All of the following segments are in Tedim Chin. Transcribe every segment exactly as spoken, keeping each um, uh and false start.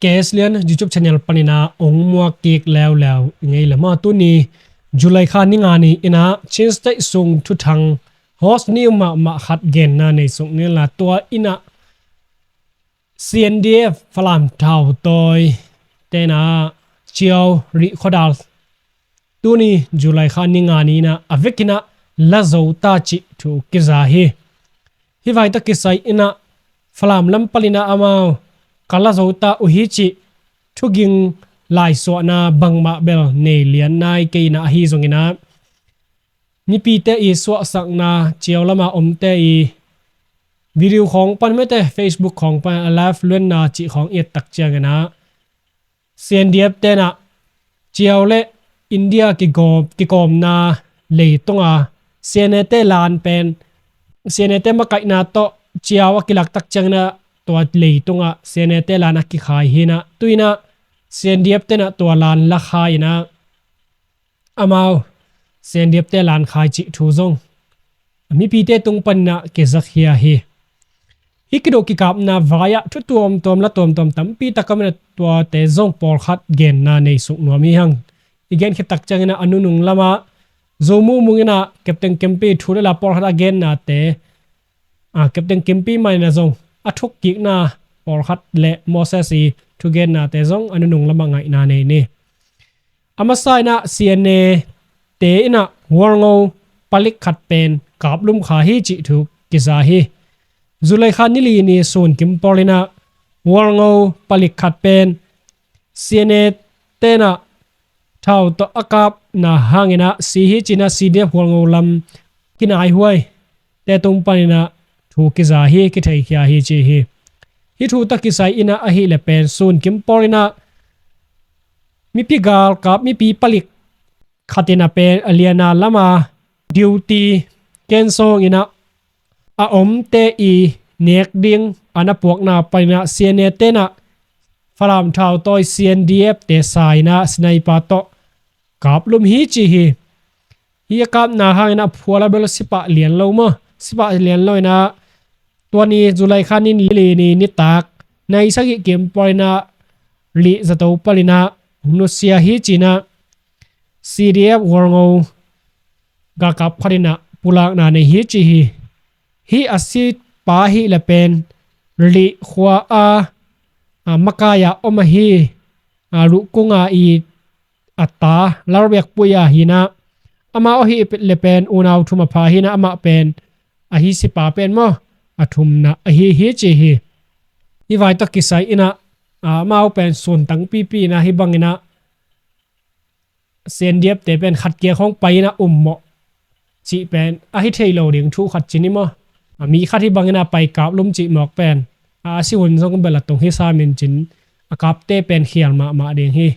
K S Lian YouTube channel panin ah ong muak kik leuleu i ngei le maw. Tuni July kha ni nga ni in ah Chin State sung thuthang hot news mahmah khat genna nei suk ni la. Tua in ah C N D F Falam thautawi te'n ah Ciau rih khuadal tuni July kha ni nga ni in ah a vekin ah la zo ta cih thu kiza hi. Hih vai tawh kisai in ah Falam lam panin ah amau ka la zo ta uh hi cih thuging laisuahna bangmah bel nei lian nai kei in ah, ahi zongin ah mipite i suahsakna, Ciau lama omte i video khawng pan, mete Facebook khawng pan a live luanna cih khawng i et tak ciangin ah C N D F te'n ah Ciau le India kigawm, kikawmna leitungah C N A te laan pen, C N A te makaihna tawh Ciau a kilak tak ciangin ah tua leitungah C N A te laan a kikhai hi in ah, tu in ah C N D F te'n ah tua laan la khai in ah amau C N D F te laan khai cih thu zong a mipite tung panin ah kizakhia hi. Hih kido kikapna vai-ah thu tuamtuam la tuamtuam tampi tak om in ah tuate zong pawlkhat genna nei suk nuam hi hang. I gen khit tak ciangin ah a nunung lamah Zo Mung Mung in ah Captain Kempi thu le la pawlkhat a gennate, a, Captain Kempi mah in ah zong a thukkikna pawlkhat le Moses i thugennate zong a nunung lamah ngaihna nei ni. A masa in ah C N A te in ah Hualngo palik khat pen kaplum kha hi cih thu kiza hi. July kha ni li ni sun kim pawl in ah Hualngo palik khat pen C N A te'n ah thau tawh a kapna hangin ah si hi ci in ah C D F Hualngo lam kinaihuai te tung panin ah thu kiza hi, kitheikhia hi ci hi. Hih thu tawh kisai in ah ahih leh pen sun kim pawl in ah mipi galkap, mipi palik khat in ah pen a liana lama duty cancel in ah a omte i nek ding a na puakna panin ah C N A te'n ah Falam thautawi C N D F te sa in ah sniper tawh kaplum hi ci hi. Hih a kapna hangin ah phual a bel sipah lian lo maw, sipah lian lo in ah tua ni July kha ni li ni nitak nai sagih kim pawl in ah rih zato pal in ah nusia hi ci in ah C D F Hualngo galkap khat in ah pulakna nei hi ci hi. Hih a sipa ahih leh pen rih khua a, a, makai a om ahi, a, Luhkung a i a ta Lalbiakpuia hi in ah, amau ahih leh pen unau thum a pha hi in ah amah pen ahi sipa pen maw a thumna ahi hi ci hi. Hih vai tawh kisai in ah, a, amau pen sun tangpipi in ah hih bangin ah C N D F te pen khat kia khawng pai in ah um mawh cih pen ahi thei lo ding thu khat ci ni maw. A, mi khat hih bangin ah pai kaplum cih mawk pen a, a si hun zong bel a tung hi sam in cin a kapte pen khial mahmah ding hi.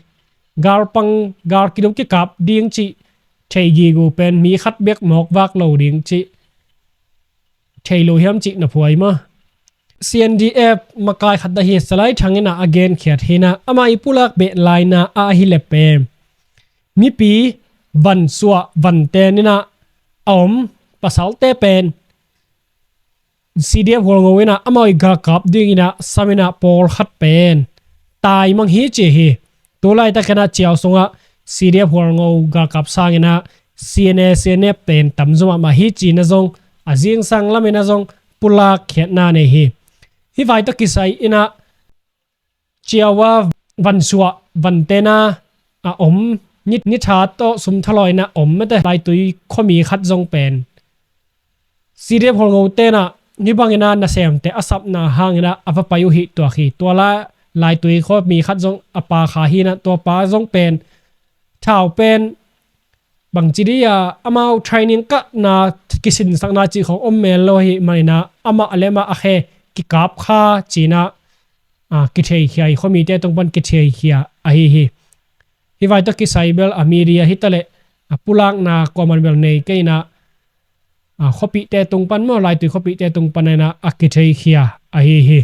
Galpang, gal kiduk kikap ding cih thei gige pen mi khat bek mawk vak lo ding cih thei lo hiam cih na phuai maw. C N D F makai khat ahi Salai Thang in ah a genkhiat hi in ah, amah i pulak beh laina ah ahih leh pen mipi vansuah vanten in ah a om pasalte pen C D F Hualngo in ah amau i galkap dingin ah sam in ah pawlkhat pen taimang hi ci hi. Tu laitak in ah Ciau sungah C D F Hualngo galkap sangin ah C N A, C N F pen tamzaw mahmah hi ci in ah zong a zingsang lam in ah zong pulak khiatna nei hi. Hih vai tawh kisai in ah Ciau a vansuah vanten a, a om, ni, ni tha tawh sum thalawh in ah om mete Laitui khuami khat zong pen C D F Hualngo te'n ah hih bangin ah nasemte a sapna hangin ah a va pai uh hi tuak hi. Tua la Laitui khuami khat zong a pa kha hi in ah tua pa zong pen thau pen bangci dih a amau training kahna kisinsakna cih khawng om mel lo ahih manin ah amah le amah a khe kikap kha ci in ah, a, kitheikhia hi, khuamite tung pan kitheikhia ahi hi. Hih vai tawh kisai bel a media hi ta leh a pulakna kuaman bel nei kei in ah, a, khuapihte tung pan maw, Laitui khuapihte tung pan in ah a kitheikhia ahi hi.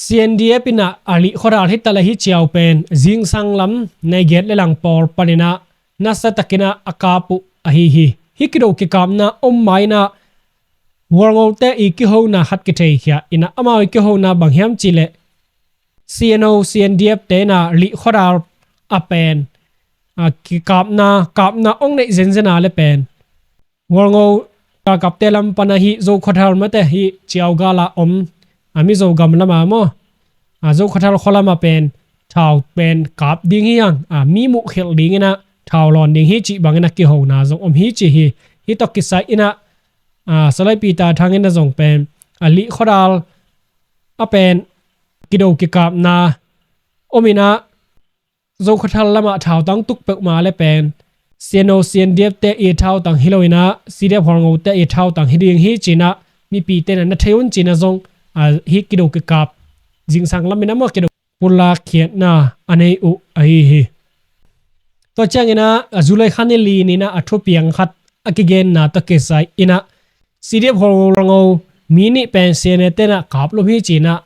C N D F in ah a rih khuadal hi ta leh hih Ciau pen zingsang lam nai giat le lang pawl panin ah nasa takin ah a kap uh ahi hi. Hih kido kikapna om ma in ah Hualngote i kihona khat kitheikhia in ah, amau i kihona bang hiam cih leh C N O, C N D F te in ah Lih khuadal a pen, a, kikapna, kapna ong neih zenzen a le pen Hualngo galkapte lam pan a hih Zo khuathal mate hih Ciau gal a om, a, Mizo gam lam a maw, a, Zo khuathal khua lam a pen thau pen kap ding hi hang, a, mi muh khelh ding in ah thau lawn ding hi cih bang in ah kihona zong om hi ci hi. Hih tawh kisai in ah, a, Salai Peter Thang in ah zong pen, a, Lih khuadal a pen kido kikapna om in ah Zo khuathal lam ah thautang tuk peuhmah le pen C N O, C N D F te i thautang hi lo in ah C D F Hualngo te i thautang hi ding hi ci in ah mipite in ah na thei un ci in ah zong, a, hih kido kikap zingsang lam in ah maw kido pulak khiatna a nei uh ahi hi. Tua ciang in ah, a, July kha ni li ni in ah a thupiang khat a kigenna tawh kisai in ah C D F Hualngo mi nih pen C N A te in ah kaplum hi ci in ah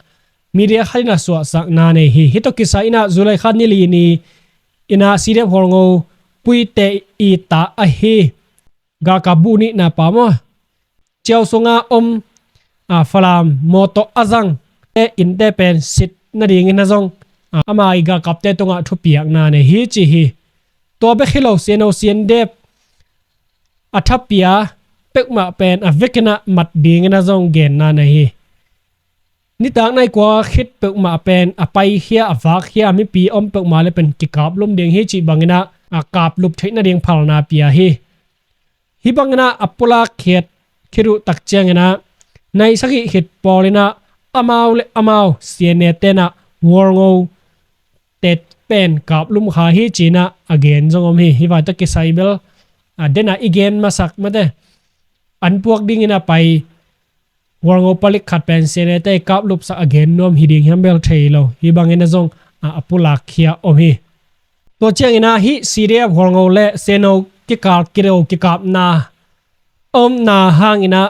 media khat in ah suahsakna nei hi. Hih tawh kisai in ah July kha ni li ni in ah C D F Hualngo puite i ta ahi galkap bu nihna pa maw, Ciau sung a om, a, Falam mawtaw a zang te innte pen sit nading in ah zong, a, ama i galkapte tungah thupiakna nei hi ci hi. Tua bek hi lo, C N O, C N D F a thapia peuhmah pen a vek in ah mat ding in ah zong genna nei hi. Nitak nai kua khit peuhmah pen a paikhia, a vakkhia, a mipi om peuhmah le pen kikaplum ding hi cih bang in ah, a, kaplup theih nading phalna pia hi. Hih bang in ah a pulak khiat khit uh tak ciang in ah nai sagih khit pawl in ah amau le amau C N A te in ah Hualngo te pen kaplum kha hi ci in ah a gen zong om hi. Hih vai tawh kisai bel, a, den a i gen masak mate an puak ding in ah pai Hualngo palik khat pen C N A te kaplupsak a gen nuam hi ding hiam bel thei lo. Hih bang in ah zong, a, a pulak khia om hi. Tua ciang in ah hih C D F Hualngo le C N O kikal kido kikapna omna hang in ah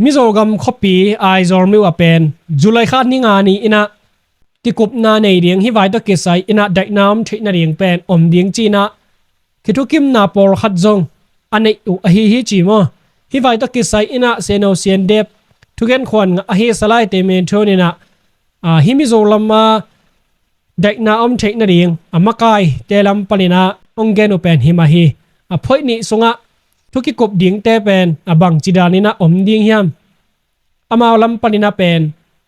Mizo gam khuapi Aizawl mi uh a pen July kha ni nga ni in ah kikupna nei ding, hih vai tawh kisai in ah daihna om theih nading pen om ding ci in ah kithukimna pawlkhat zong a neih uh ahi hi ci maw. Hih vai tawh kisai in ah C N O, C N D F thugen khuan ngah ahi Salai Te Min Thun in ah, a, hih Mizo lam a daihna om theih nading a makaite lam pan in ah ong gen uh pen hi mah hi. A, phoih nih sungah thu kikup dingte pen a bangci dan in ah om ding hiam? Amau lam pan in ah pen,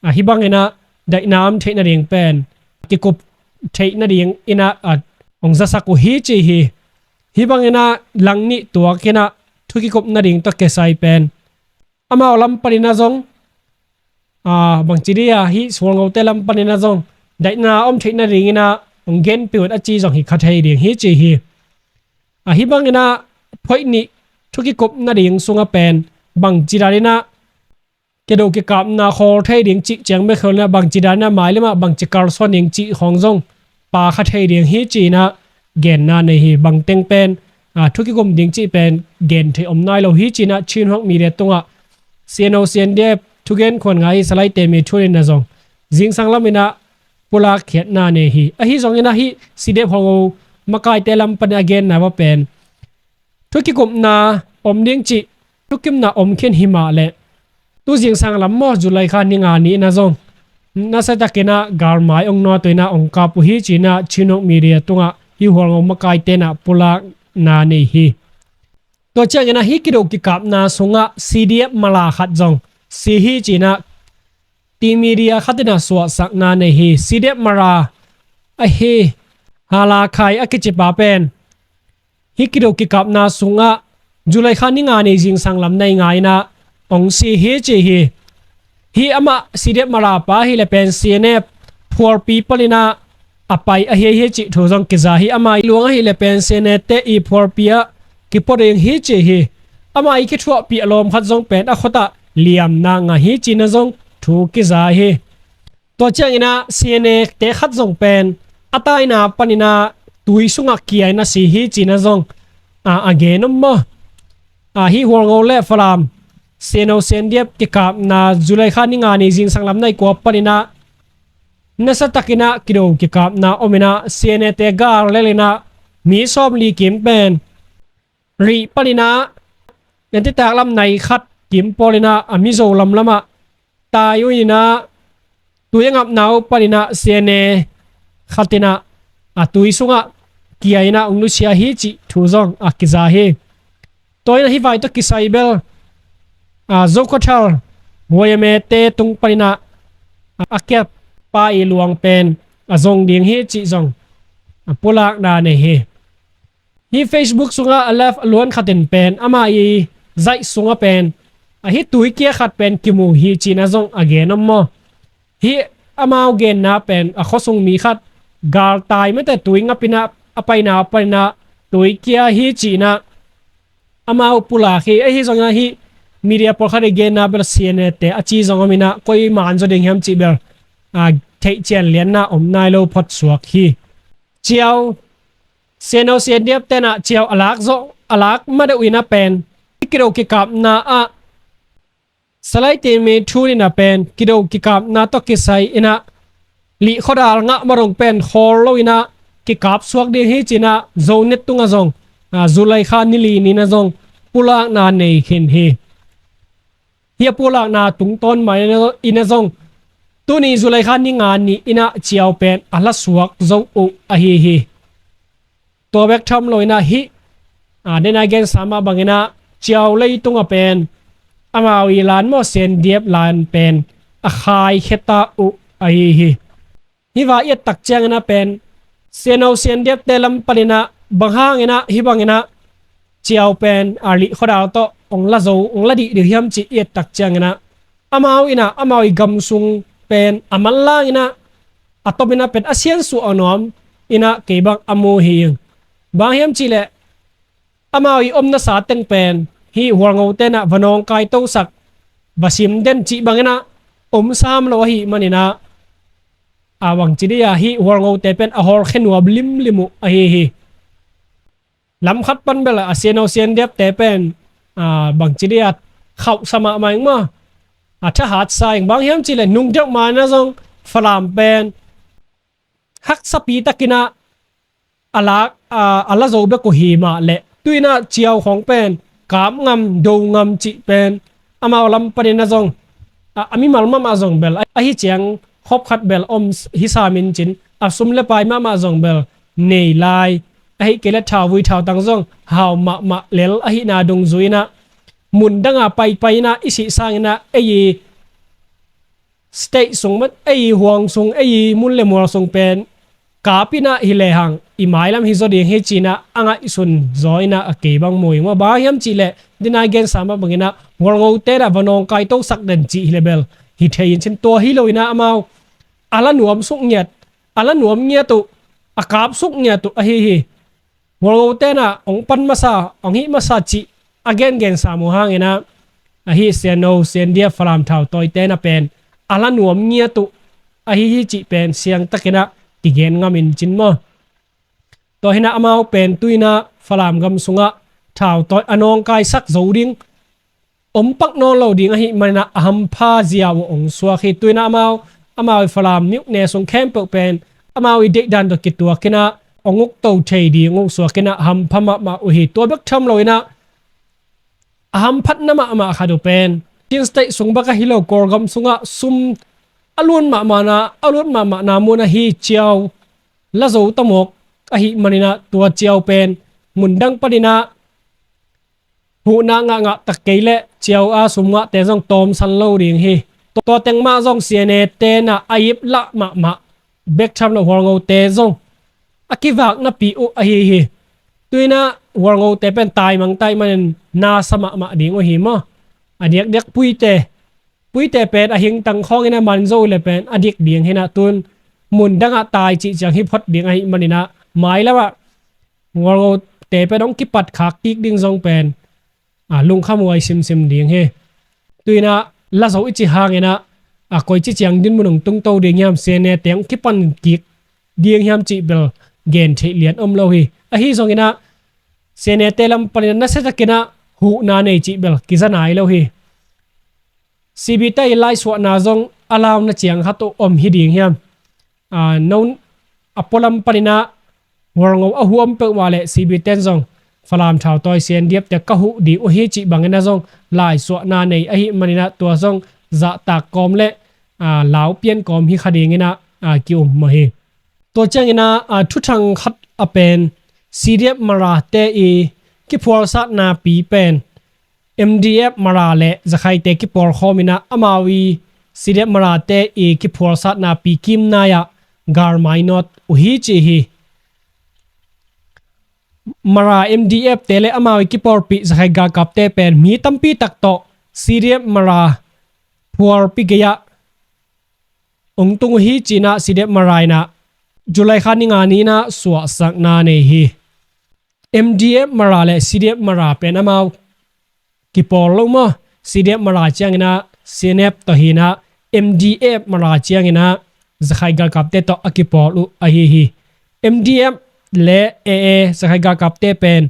a, hih bang in ah daihna om theih nading pen kikup theih nading in ah, a, ong zasak uh hi ci hi. Hih bang in ah lang nih tuak in ah thu kikup nading tawh kisai pen amau lam pan in ah zong, a, bangci dia hih Hualngote lam pan in ah zong daihna om theih nading in ah ong gen pih un a ci zong hi kha thei ding hi ci hi. A, hih bang in ah phoih nih thu kikup nading sungah pen bangci dan in ah kido kikapna khawl thei ding cih ciang bek khol in ah bangci dan in ah mailam ah bangci kalsuan ding cih khawng zong pha kha thei ding hi ci in ah genna nei hi. Bangteng pen, a, thu kikum ding cih pen gen theih om nai lo hi ci in ah Chin Hawk Media tungah C N O, C N D F thugen khuan ngah ahi Salai Te Min Thun in ah zong zingsang lam in ah pulak khiatna nei hi. Ahi zong in ah hih C D F Hualngo makaite lam pan in a genna va pen thu kikupna om ding cih thukimna om khin hi mah leh tu zingsang lam maw, July kha ni nga ni in ah zong nasa tak in ah galmai ong nuat uh in ah ong kap uh hi ci in ah Chin Hawk Media tungah hih Hualngo makaite in ah pulakna nei hi. Tua ciang in ah hih kido kikapna sungah C D F mala khat zong si hi ci in ah Ti media khat in ah suahsakna nei hi. C D F Mara ahi Hala Khai a kicipa pen hih kido kikapna sungah July kha ni nga ni zingsang lam nei nga in ah ong si hi ci hi. Hih amah C D F Mara pa hi le pen C N F phualpi pan in ah a pai ahi hi cih thu zong kiza hi. Amah i luang ahi le pen C N A te i phualpi ah kipua ding hi ci hi. Amah i kithuahpih a lawm khat zong pen a khuat ah liamna ngah hi ci in ah zong thu kiza hi. Tua ciang in ah C N A te khat zong pen a taina pan in ah tui sungah kia in ah si hi ci in ah zong a, a gen om maw? A, hih Hualngo le Falam C N O C N D F kikapna July kha ni nga ni zingsang lam nei kua pan in ah nasa tak in ah kido kikapna om in ah C N A te gal lel in ah mi sawmli kim pen Rih pan in ah, en ti tak lam nai khat kim pawl in ah a Mizo lam lam ah tai uh in ah tui a ngapna uh paninah C N A khatinah a tui sungah kia inah ong nusia hi cih thu zong a kiza hi. Tua inah hih vai tawh kisai bel a Zokhawthar Y M A te tung paninah a kiatpa i luang pen a zong ding hi cih zong a pulakna nei hi. Hih Facebook sungah a live a luan khatin pen ama i zaih sungah pen a hih tuikia khat pen kimu hi cihna zong a gen om maw? Hih amau genna pen a khuasung mi khat galtai mete tui ngapinah a paina a paina tuikia hi cihnah amau pulak hi. Ahi zonginah hih media pawlkhat i genna bel C N A te a ci zong ominah koi man zaw ding hiam cih bel a theihcian lianna om nai lo phot suak hi. Ciau C N O C N D F tenah ciau a lak zawh a lak madeuh inah pen kido kikapna ah Salai Timi Thu inah pen kido kikapna tawh kisai inah lih khuadal ngah madong pen khawl lo inah kikap suak ding hi cinah Zonet tungah zong a July kha ni li ninah zong pulakna nei khin hi. Hih a pulakna tungtawn mah inah zong tuni July kha ni nga ni inah ciau pen a lasuak zo uh ahi hi. Tua bek tham lo inah hih a denai gensa mah banginah ciau leitungah pen amau i lan maw C N D F lan pen a khaikheta uh ahi hi. Hih va i et tak cianginah pen C N O C N D F te lam paninah bang hanginah hih banginah ciau pen a lih khuadal tawh ong la zo ong la dih dih hiam cih i et tak cianginah amau inah amau i gam sung pen a manlang inah a tom inah pen a siansuah a nuam inah kei bang a mu hi ing. Bang hiam cihleh amau i omna sa teng pen hih Hualngo tenah va nawngkai tosak va sim den cih banginah om sam lo ahi maninah a bangci dih a hih Hualngo te pen a hawlkhia nuam limlim uh ahi hi. Lam khat pan bel a C N O C N D F te pen a bangci dih a khauhsa mahmah ing maw? A thahatsa ing. Bang hiam cihleh nungdeuh manah zong Falam pen haksapi takinah a lak a la zo bek uh hi mah leh tuinah ciau khawng pen kap ngam do ngam cih pen amau lam paninah zong a mimal mahmah zong bel ahi ciang khop khat bel om hi sam in cin a sum le pai mahmah zong bel nei lai. Ahi kei le thauvui thautang zong hau mahmah lel ahihna dungzui inah mun danga paipai inah i sih sanginah ei i state sung, ei i huang sung, ei i mun le mual sung pen kap inah hi lehang i mailam hi zaw ding hi cinah a ngaihsun zaw inah a kei bang mu ing maw? Bang hiam cihleh denai gensa mah banginah Hualngo tenah va nawngkai tosak den cih hi le bel hi thei in cin tua hi lo inah amau a la nuam suk ngiat a la nuam ngiat uh a kap suk ngiat uh ahi hi. Hualngo tenah ong pan masa ong hih masa cih a gengensa mu hanginah ahi C N O C N D F Falam thautawi tenah pen a la nuam ngiat uh ahi hi cih pen siangtakinah kigen ngam in cin maw? Tua hinah amau pen tuinah Falam gam sungah thautawi a nawngkaisak zo ding om pak nawn lo ding ahih maninah a hampha zia uh ong suak hi. Tuinah amau amau i Falam myone sung khempeuh pen amau i deihdan tawh kituakinah ong ukto thei ding uh suakinah a hampha mahmah uh hi. Tua bek tham lo inah a hamphatna mahmah khat uh pen Chin State sung bek ahi lo Kawlgam sungah sum a luat mahmahna a luat mahmahna mun ahi ciau la zo tamawk ahih maninah tua ciau pen mundang paninah huhna ngahngah tak kei leh ciau a sum ngahte zong tawmsan lo ding hi. Tua teng mah zong C N A tenah a iplah mahmah bek tham lo Hualngote zong a kivaknapi uh ahi hi. Tuinah Hualngote pen taimang taih manin nasa mahmah ding uh hi maw? A diakdiak Puite Puite pen a hingtang khawngin a man zo uh le pen a dik ding hinah tun mundangah tai cih ciang hi phot ding ahih maninah mailamah Hualngote pen hong kipat khak kik ding zong pen a lungkhamhuai simsim ding hi. Tuinah la zo i ci hanginah a koici ciang dinmun hong tungto ding hiam, C N A te hong kipan kik ding hiam cih bel gen theih lian om lo hi. Ahi zonginah C N A te lam paninah nasiatakinah huhna nei cih bel kiza nai lo hi. C B te i laisuahna zong a launa ciang khat uh om hi ding hiam? A, no a pualam paninah Hualngo a huam peuhmah le C B ten zong Falam thautawi C N D F te ka huh ding uh hi cih banginah zong laisuahna nei ahih maninah tua zong zahtak kawm le lau pian kawm hi kha dinginah ki-um mah hi. Tua cianginah thuthang khat a pen C D F Mara te i kiphualsatna pi pen M D F Mara le Zakhaite kipawlkhawm inah amau i C D F Mara te i kiphualsatna pi kimnai-ah galmainawt uh hi ci hi. Mara M D F te le amau i kipawlpih Zakhai galkapte pen mi tampi tak tawh C D F Mara phualpi gei-ah ong tung uh hi cinah C D F Mara inah July kha ni nga ni inah suahsakna nei hi. M D F Mara le C D F Mara pen amau kipawl lo maw? C D F Mara cianginah C N F tawh hinah M D F Mara cianginah Zakhai galkapte tawh a kipawl uh ahi hi. M D F le A A Zakhai galkapte pen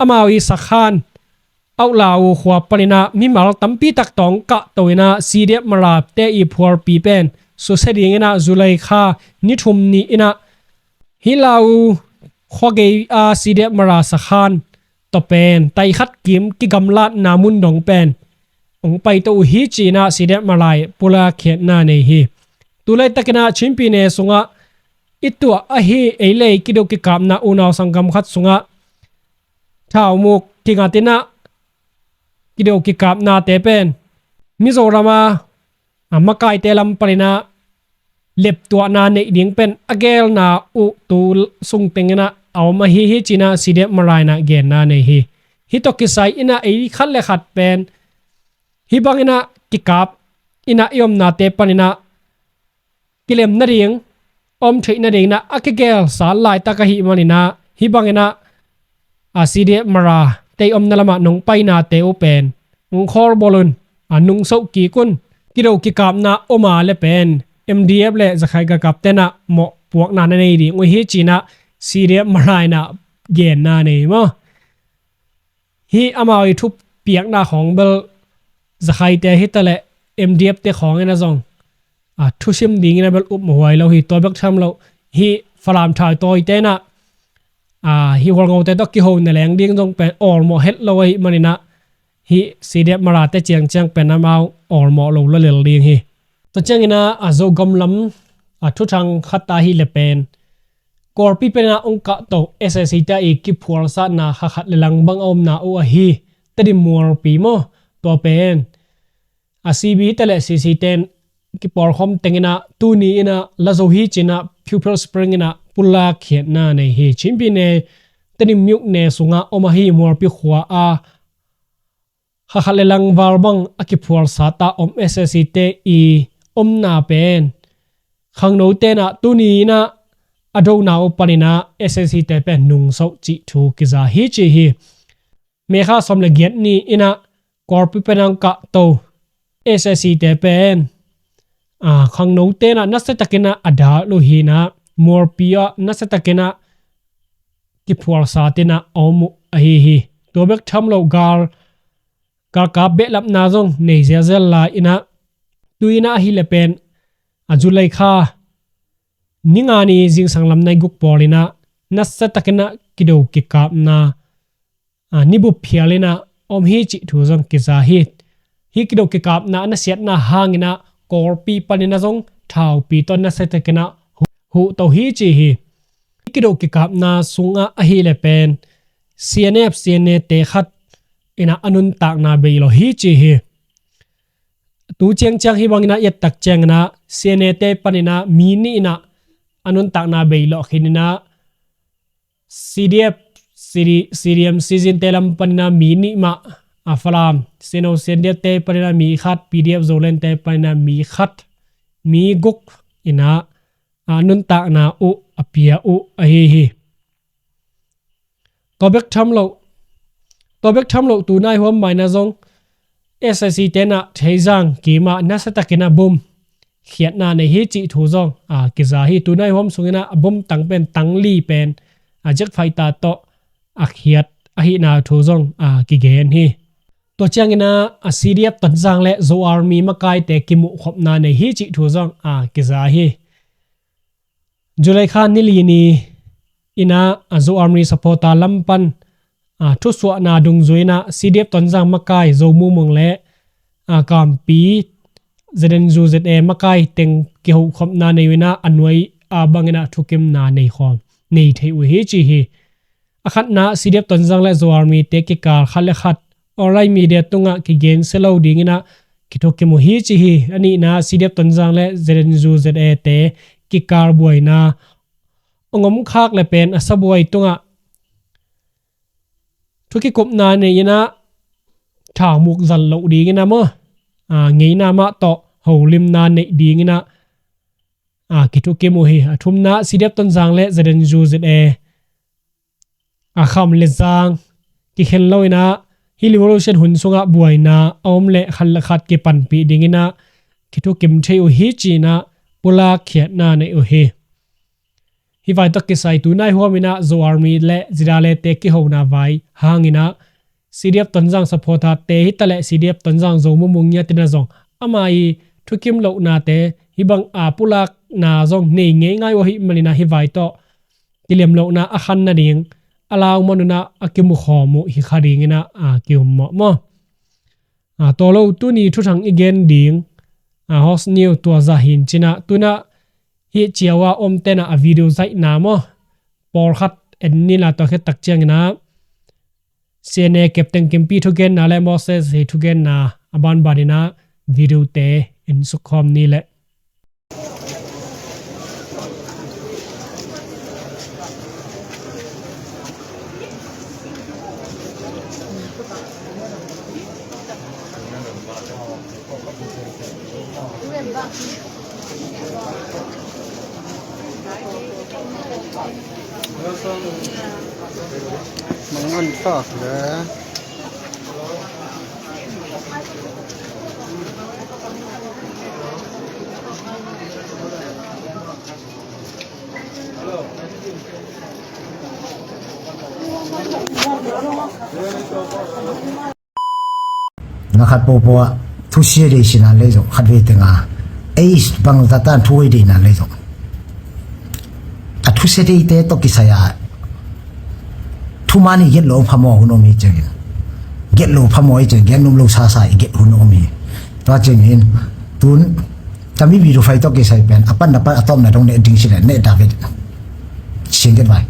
amau i sakhan Auhlau khua paninah mimal tampi tak tawh ong kahto inah C D F Mara te i phualpi pen susia dinginah July kha ni thum ni inah hih lau khuagei a C D F Mara sakhan tawh pen taikhat kim kigamlatna mun dong pen ong paito uh hi cinah C D F Mara i pulak khiatna nei hi. Tulaitakinah Chinpi ne sungah i tuah ahi ei le ei kido kikapna unau sanggam khat sungah thaumuk kingatinah kido kikapnate pen Mizoram a makaite lam paninah leptuahna neih ding pen a gelna uh tu sung tenginah a om ahi hi cinah C D F Mara inah genna nei hi. Hih tawh kisai inah ei khat le khat pen hih banginah kikap inah i omnate paninah kilem nading om theih nadinginah a kigelsa laitak ahih maninah hih banginah a C D F Mara te i omna lamah nong painate uh pen ong khawlbawl un, a nungsoh kik un. Kido kikapna om a le pen M D F le Zakhai galkap tenah mawhpuakna na nei ding uh hi cinah C D F Mara inah genna nei maw? Hih amau i thupiakna khawng bel Zakhaite hitaleh M D F te khawng inah zong a thusim dingin a bel upmawh huai lo hi. Tua bek tham lo hih Falam thau tawi tenah hih Hualngote tawh kiho na leng ding zong pen awlmawh het lo ahih maninah hih C D F Mara te ciangciang pen amau awlmawh lo la lel ding hi. Tua cianginah a Zogam lam a thuthang khat ahih le pen Kawlpi penah ong kahto S A C te i kiphualsatna kha khat le lang bang a omna uh ahi Tedim mualpi maw? Tua pen a C B te le C C ten kipawlkhawm tenginah tuni inah la zo hi cinah People's Spring inah pulak khiatna nei hi. Chinpi ne Tedim myuk ne sungah om ahi mualpi khua a kha khat le lang val bang a kiphualsat a om S A C te i omna pen khangno tenah tuni inah a dona uh paninah S A C te pen nungsoh cih thu kiza hi ci hi. Mekha sawm le giat ni inah Kawlpi penah ong kahto S A C te pen khangno tenah nasiatakinah a dal uh hinah mualpi ah nasiatakinah kiphualsat inah a om uh ahi hi. Tua bek tham lo gal galkap behlapna zong nei zelzel lai inah tu inah ahih le pen a July kha ni nga ni zingsang lam nai guk pawl inah nasiatakinah kido kikapna nibup phial inah om hi cih thu zong kiza hi. Hih kido kikapna a nasiatna hanginah Kawlpi paninah zong thaupi tawh nasiatakinah huhto hi ci hi. Hih kido kikapna sungah ahih le pen C N F C N A te khat inah a nuntakna bei lo hi ci hi. Tu ciangciang hih banginah i et tak cianginah C N A te paninah mi nih inah a nuntakna bei lawh khininah C D F, C D, C D M, C Z N te lam paninah mi nih mah a Falam, Sino C N D F te paninah mi khat, P D F Zoland te paninah mi khat, mi guk inah a nuntakna uh a pia uh ahi hi. Tua bek tham lo, tua bek tham lo tunai huam maina zong S A C tenah Theizang kimah nasiatakinah bom khiatna nei hi cih thu zong kiza hi. Tunai huam sunginah a bom tang pen tang li pen a jet fighter tawh a khiat ahihna thu zong kigen hi. Tua cianginah a C D F Tonzang le Zo Army makaite kimuhkhopna nei hi cih thu zong kiza hi. July kha ni li ni inah a Zo Army supporter lam pan thusuahna dungzui inah C D F Tonzang makai Zo Mumung le Kampi Z N U Z A makai teng kihohkhopna nei uh inah a nuai a bang inah thukimna nei khawm nei thei uh hi ci hi. A khatna CDF Tonzang le Zo Army te kikal khat le khat online media tungah kigen sia lo ding inah kithukim uh hi ci hi. A nihna CDF Tonzang le Z N U Z A te kikal buaina a ngomkhak le pen a sabuai tungah thukikupna nei inah thaumuk zat loh ding inah maw, a, ngeina mah tawh holimna neih ding inah, a, kithukim uh hi. A thumna CDF Tonzang le Z N U Z A a kham le zang kikhen lo inah hih revolution hun sungah buaina a om le khat le khat kipanpih ding inah kithukim thei uh hi ci inah pulak khiatna nei uh hi. Hih vai tawh kisai tu nai huam inah Zo Army le Zidale te kihona vai hang inah CDF Tonzang supporter te hi ta leh CDF Tonzang Zo Mumung ngiat inah zong ama i thukim lohnate hih bang a pulakna zong nei ngeingai uh ahih man inah hih vai tawh kilem lohna a khan nading a lau man unah a kimukhawm uh hi kha ding inah, a, ki-um mawh maw. A, tua lo tuni thuthang i gen ding, a, host niu tua zah hin cinah tunah hih ciau a om tenah a video zaihna maw, pawlkhat en ni la, tua khit tak ciang inah CNA Captain Kimpi thugenna le Moses hi thugenna a banban inah video te en sukkhawm ni leh. Mangan tak le. Na khat popo ah thusia dei sinan lei zong khat vei tenga ei bang zatan thu ei deinan lei zong a thusia deite tawh kisai a thuman i get lo phamawh hun om hi ciangin, get lo phamawh hi ciangin, get num lo sasa i get hun om hi. Tua ciangin tun tami video fai tawh kisai pen a pan na pan a tawm na dong ne ding si le ne David siang get vai.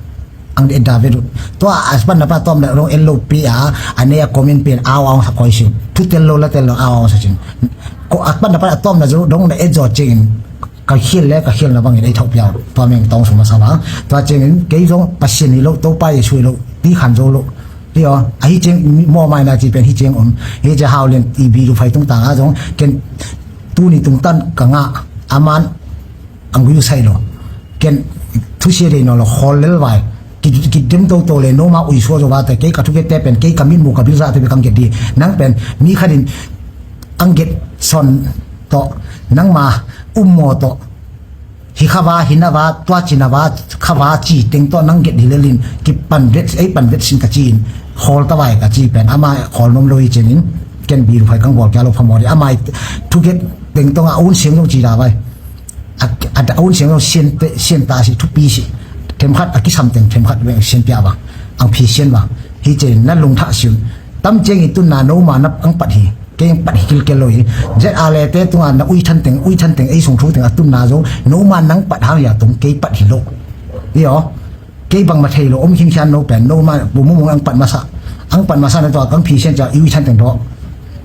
Ang de David uh. Tua a pan na pan a tawm na dong en lo pi a, a ne a comment pen au au sa koi si. Thu tel lo la tel lo au au sa cin. Ko a pan na pan a tawm na dong na en zo cin. Ka khial le ka khial na bangin ei thauh piau. Tua meng tawng sung masa bang. Tua cin kei zong Pasian hi lo, Topa Jesu hi lo, ti khan zo lo. Ti aw, a hi ceng maw mai na ci pen hi ceng om. Hi ce Hau Lian i bi lu fai tung tang a zong ken tuni tung tan ka ngah a man ang gu sai lo. Ken thusia dei no lo khol lel vai. Ki, ki dem to to le no ma ui suo zo va te kei ka thu ke te pen kei ka min mu ka bil za te pe kang ke di. Nang pen mi kha din ang get son to nang ma um mo to. Hi kha va, hi na va, tua ci na va, kha va ci teng to nang get hi lelin ki pan vet, ei pan vet sin ka ci in. Khol ta vai ka ci pen ama khol nom lo hi cen in. Ken bi lu phai kang bol kia lo pha mo di. Ama thu get teng to nga un siang lo ci da vai. A, a, a un siang lo sian te, sian ta si, thupi si. Them khat, a kisam teng them khat ve sian pia bang. Ang phi sian bang. Hi ce na lung tha siun. Tam ceng i tun na no ma na ang pat hi. Kei ang pat hi kilkel lo hi. Zet a le te tunga na ui than teng, ui than teng, ei sung thu teng a tun na zo. No ma nang pat hang ya tung kei pat hi lo. Iyo. Kei bang ma thei lo, om khim khian no pen, no ma, bu mu mu ang pat masa. Ang pat masa na to, kang phi sian ca, i ui than teng do.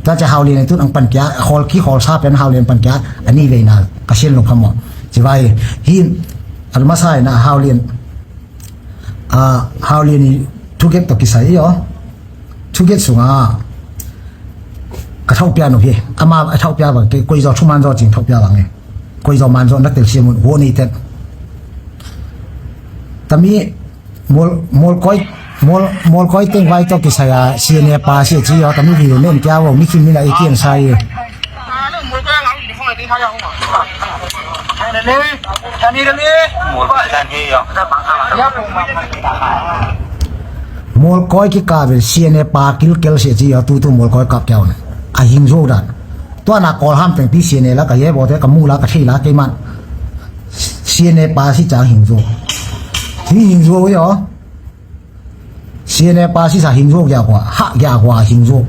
Ta ca Hau Lian tun ang pan kia, khol ki khol sa pen Hau Lian pan kia, ani ve na, ka sian lo pha mo. Ci vai, hi, al masa na Hau Lian, a, Hau Lian i thu get to kisai, iyo. Thu get sunga, ka thau pia no hi, ama a thau pia bang, kei koi zo thu man zo cing thau pia bang e. Koi zo man zo na tel siam un, wo nei ten. Tami, mol, mol koi, mol, mol koi teng vai to kisai a, si ne pa si ci yo, tami video nem kia wo, mi kim mi na i kian sai. Mol koi ki ka vel C N A pa kilkel sia ci a tu tu mol koi kap kiau na. A hing zo dan. Tua na kol ham teng pi C N A la ka ye bo te ka mu la ka thei la kei man. C N A pa si cang hing zo. Hi hing zo yo. C N A pa si sa hing zo kia kua. Ha kia kua hing zo.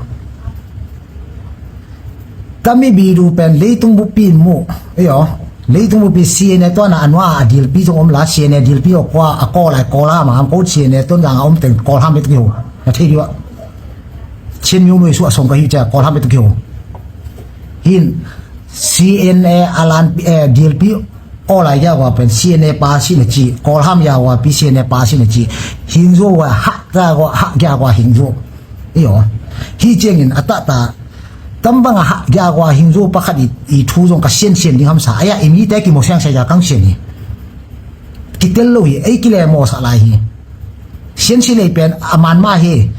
Tami bidu pen leitung buppi in mu. Iyo. Leitung buppi C N A tuana anua a dilpi zong om la, C N A dilpi o kua a kawl ai kawl ham a ham ko, C N A tuan zang a om teng kawl ham betuk hi ho. Na thei diwa. Chin miu nui su a song ka hi cia kawl ham betuk hi ho. Hin C N A a lan, eh, dilpi aw lai gia gua pen C N A pa si na ci, kawl ham gia gua pi C N A pa si na ci. Hing zuo gua hak gia gua hak gia gua hing zuo. Iyo. Hi ciangin a tata. Tam bang a hak gia gua hing zuo pakhat i, i thu zong ka sian sian ding hamsa. Aya i mite ki mo siang sia gia kang sian hi. Ki tel lo hi, ei ki le mo sa lai hi. Sian si lei pen a man ma hi.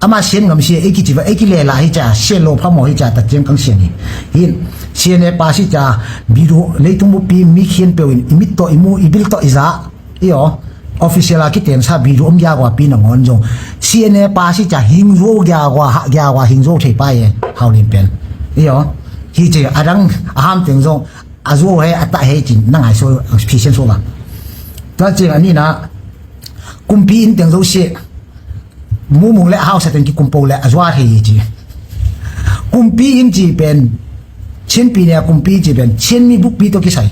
Ama sian ngam si ei ki ci va, ei ki le la hi cia, sian lo pha mo hi cia, ta ciang kang sian hi. Hin, sian e pa si cia, bidu leitung buppi mi khian peu in, i mit to i mu, i bil to i za. Iyo, official a ki teng sa bidu om gia gua pi na ngon zong. Sian e pa si cia, hing zuo gia gua, ha gia gua, hing zuo thei pa e, hau lin pen. Iyo, hi cia, a dang, a ham teng zong, a zuo he, a ta he cin, na ngai so, phi sian so ba. Ta ciang a ni na, kumpi in teng zo si, mumung le a hausa teng ki kumpo le a zua thei ci. Kumpi in ci pen, Chin pi ne a kumpi ci pen, Chin mi bukpi to kisai.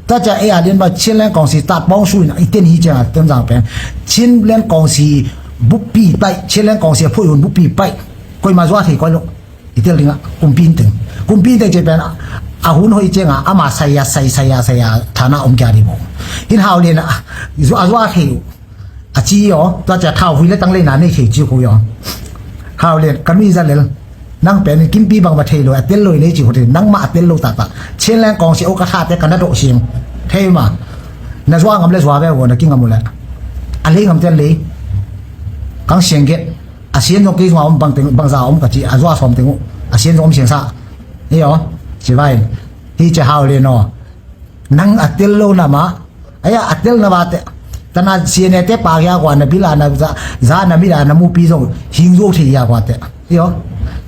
Ta ca e a lian ba Chin leng kong si ta pong su in i ten hi ciang a ten zang pen. Chin leng kong si bukpi pai, Chin leng kong si a phui hun bukpi pai. Koi ma zua thei koi lo. I tel ding a, kumpi in teng. Kumpi in teng ci pen, a hun hoi ciang a, ama sai a, sai, sai a, sai a, thana om kia di bo. Hin hau lian a, zua, zua thei u. A ci aw, tua cia thau vui le tang leina nei thei ci khu aw. Hau lian, ka nui za lel. Nang pen kimpi bang va thei lo, a tel lo i nei ci khu thei. Nang ma a tel lo taktak. Chin leng kong si o ka tha te ka na do sing. Thei ma. Na zua ngam le zua ve wo na ki ngam u le. A lei ngam ten lei. Kang siang get. A sian zong kei zong a om bang teng, bang za om ka ci. A zua som teng u. A sian zong om siang sa. Iyo. Ci vai. Hi ci hau lian aw. Nang a tel lo na ma. Aya a tel na ba te. Tana sian e te pa kia kua na bila na za, za na mila na mu pi zong hing zo thei kia kua te. Iyo.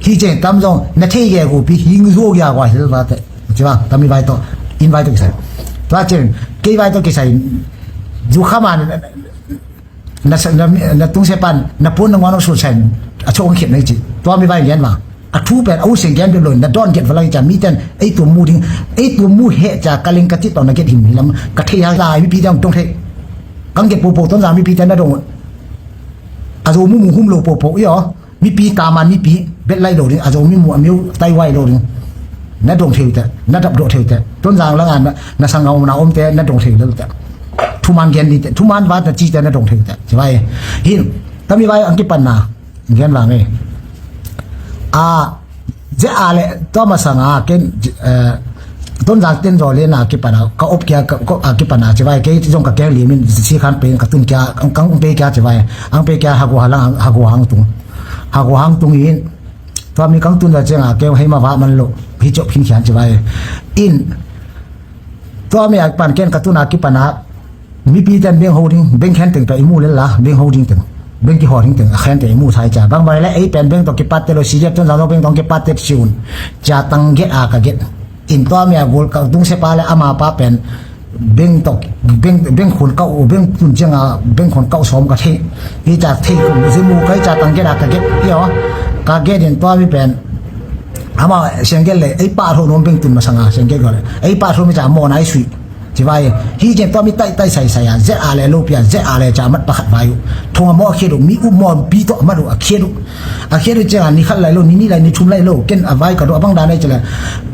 Hi ceng tam zong na thei kia ku pi hing zo kia kua hil ba te. Ci ba, tami vai to. In vai to kisai. Tua ceng, kei vai to kisai. Zu khama na, na, na, na tung se pan, na pun na nguan ong sul sen. A chong khiat na ci. Tua mi vai lian ma. A thu pen a u seng gen bep lo na don get valang cia mi ten ei tuam mu ding, ei tuam mu he cia ka leng ka cit tawh na get him hi lam ka thei hang lai mi pi ten dong thei. Kang get popo ton za mi pi ten na dong. A zo mu mu hum lo popo i aw. Mi pi taman mi pi bet lai lo ding, a zo mi mu a miu tai wai lo ding. Na dong thei te, na dap do thei te. Ton zang langa na, na sang ngau na om te na dong thei lo te. Thuman gen di te, thuman va ta ci te na dong thei te. Ci vai. Hin, tami vai ang kipan na. Gen vang e. A, ze a le, tua masang a, ken, eh, ton zang ten zo le na kipana, ka op kia, ka, ka, a kipana, ci vai, kei zong ka keng limin, si khan pen, ka tun kia, ang, kang pe kia, ci vai, ang pe kia, hagu halang, hagu hang tung. Hagu hang tung in, tua mi kang tun za ciang a, kei hei ma va man lo, hi chop hin khian, ci vai. In, tua mi a pan ken ka tun a kipana, mipi ten beng ho ding, beng khen teng pia i mu lel la, beng ho ding teng, beng kihawh ding teng, a khen teng i mu sai cia. Bang bai le ei pen beng tawh kipat te lo, C D F tuan zang lo beng tawh kipat te siun. Cia tang get a ka get. In tua mi a gol ka dung se pa le ama pa pen beng tawh, beng, beng khun kau, beng tun ciang a, beng khun kau sawm ka thei. Hi cia thei khun zimu kai cia tang get a ka get. Hi aw, ka get in tua mi pen. Ama siang get le, ei pa tho nom beng tun masang a, siang get gol le. Ei pa tho mi cia mo nai sui. Ci vai, hi ciang tua mi tai tai sai sai a, zet a le lo pia, zet a le ca mat pakhat vai uh. Thong a maw a khiat uh, mi up maw pi tawh a mat uh, a khiat uh. A khiat uh ciang a ni khat lai lo, ni ni lai, ni thum lai lo, ken a vai ka do a bang dan ai ci le.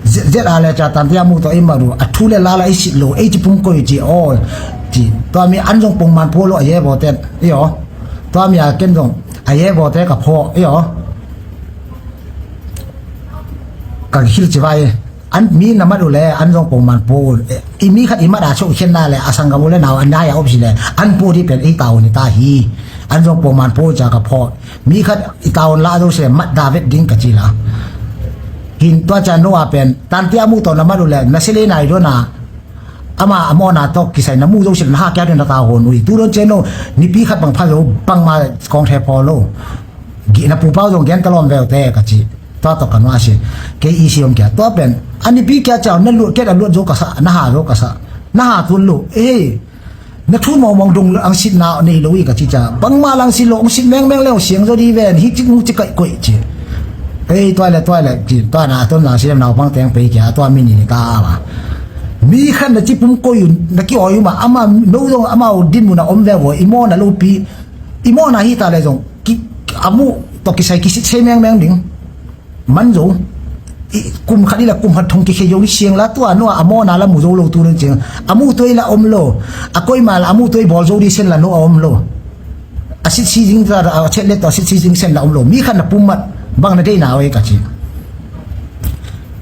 Zet, zet a le ca tan tia mu tawh ei mat uh, a thu le la la ei sit lo, ei ci pum koi ci aw. Ci, tua mi an zong pong man po lo a ye bo ten, i aw. Tua mi a ken zong, a ye bo te ka pho, i aw. Ka khil ci vai. An mi na mat uh le, an zong pong man po uh. I mi khat i mat a chok khian na le, a sanggam uh le nau, an nai a op si le, an po di pen ei taun i ta hi. An zong pong man po uh ca ka pho. Mi khat i taun la zo si le, mat da vet ding ka ci la. Hin tua ca no a pen, tan tia mu tawh na mat uh le, na si le nai do na, ama a mawna tawh kisai na mu zo si le, na ha kia do na ta hon ui. Tu don che no, nipi khat bang pha zo, bang ma kong the pho lo. Gih na pupau zong gen ka lawm veu te ka ci. Tua tawh ka nuah a si. Kei i si om kia. Tua pen. A nipi kia ciau na luat ket a luat zo ka sa. Na ha zo ka sa. Na ha tun lo. Ei. Na thu mawngmawng dong ang sit na nei lo i ka ci cia. Bangma lang sit lo ang sit mengmeng leo siang zo di ven. Hi cik mu cik kaih koih ci. Ei, tua le, tua le, ci, tua na, Tonzang C M naupang teng pei kia, tua mi ni ni ta a ma. Mi khat na ci pum koi un, na ki oi un ma, ama, no zong, ama u din mun a om ve vo, i mawna lopi, i mawna hi ta le zong, ki, a mu, tawh kisai kisit se mengmeng ding. Man zo, i, kum khat i la kum khat thong kikhei zo ni siang la, tua no a mawna la mu zo lo tu nung ciang. A mu tuai la om lo, a koima la a mu tuai bawl zo di sen la no a om lo. A sit si zing ta, a chet let tawh a sit si zing sen la om lo. Mi khat na pum mat, bang na deina oi ka ci.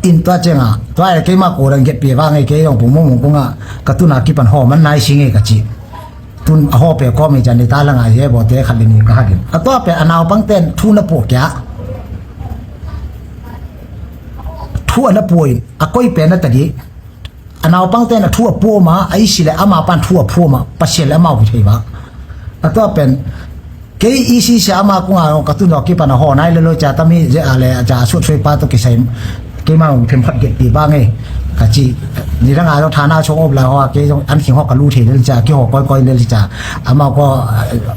In tua cianga, tua e keima ko dang get pia vang e kei dong pung mung mung kunga, ka tuna kipan haw man nai sing e ka ci. Tun a haw pia kawm e cian ni ta langa ye bo te khat le ni ka hakin. A tua pia a naupang ten thu na puak kia. Thu a na puak in, a koi pia na ta di. A naupang ten a thu a phuama, a isi le ama pan thu a phuama, Pasian le amau kithei va. A tua pen, kei isi sia ama kunga ka tun dawk kipan a haw nai le lo cia tami ze a le a cia a suat suai pa to kisai, kei ma hong phem khat get ti ba ngei. Ka ci, ni ranga zong thana chong op la haw, kei zong an khing haw ka lu thei le cia, ki haw koi koi le cia. Amau ko,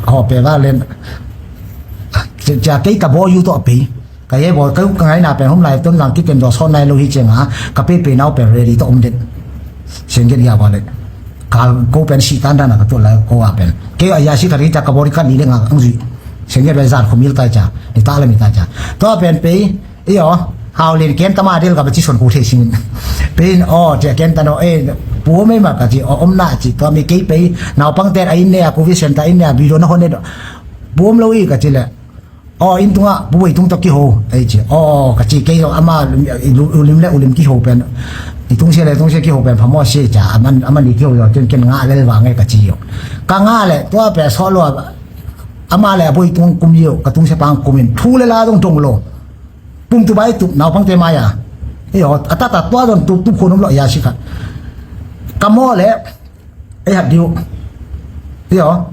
haw pe va len. Cia kei ka baw yu to a pei. Ka ye bawl, ka, ka ngaina pen hom lai Tonzang kitem zaw sawn nai lo hi cianga, ka peipei nau pen ready tawh om den. Sian get ya bawl le. Ka ko pen si tan dan a ka tuah lai ko a pen. Kei a ya si ka ri ta ka bawl ka ni le nga ang zui. Sian get pen zan khomil tai ca. Ni ta le mi tai ca. Tua pen pei, iyo, hau len ken tama del ka ba ci son ku thei sing. Pen, o, tia ken ta no, e, pu me ma ka ci, o, om na ci, tua mi kei pei, naupang ten a in ne a, ku vi sen ta in ne a, video na hon ne do. Pu om lo i ka ci le. Aw, inn tungah bubuai tung tawh kiho ei ci. Aw, ka ci kei zong ama ulim le ulim kiho pen, i tungsia le tungsia kiho pen phamawh sia cia, a man, a man i kiho zong ken, ken ngah lel vang e ka ci zong. Ka ngah le tua pia sawh lua, ama le a buai tung kum zong ka tungsia pang kum in thu le la zong dong lo. Pum tu bai tup naupangte mai a. Ei aw, a tata tua zong tup, tup khun om lo a ya si khat. Ka mawh le ei hat diu. Ei aw.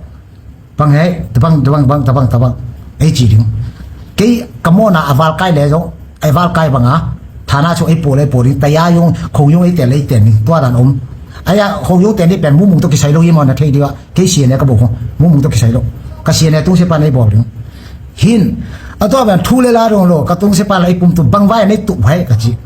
Bang hei, tabang, tabang, bang, tabang, tabang. Ei ci ding. Kei ka mawhna a valkai le zong, ei valkai banga, thana chu ei pua le pua ding, taya yung, khong yung ei tel, ei tel ding, tua dan om. Aya, khong yung tel ding pen, mumung to kisai lo, i mawhna thei ding a, kei sian e ka bo khong, mumung to kisai lo. Ka sian e tung sepan ei bawl ding. Hin, a tua ban thu le la dong lo, ka tung sepan ei pum tu, bang vai nei tu vai ka ci.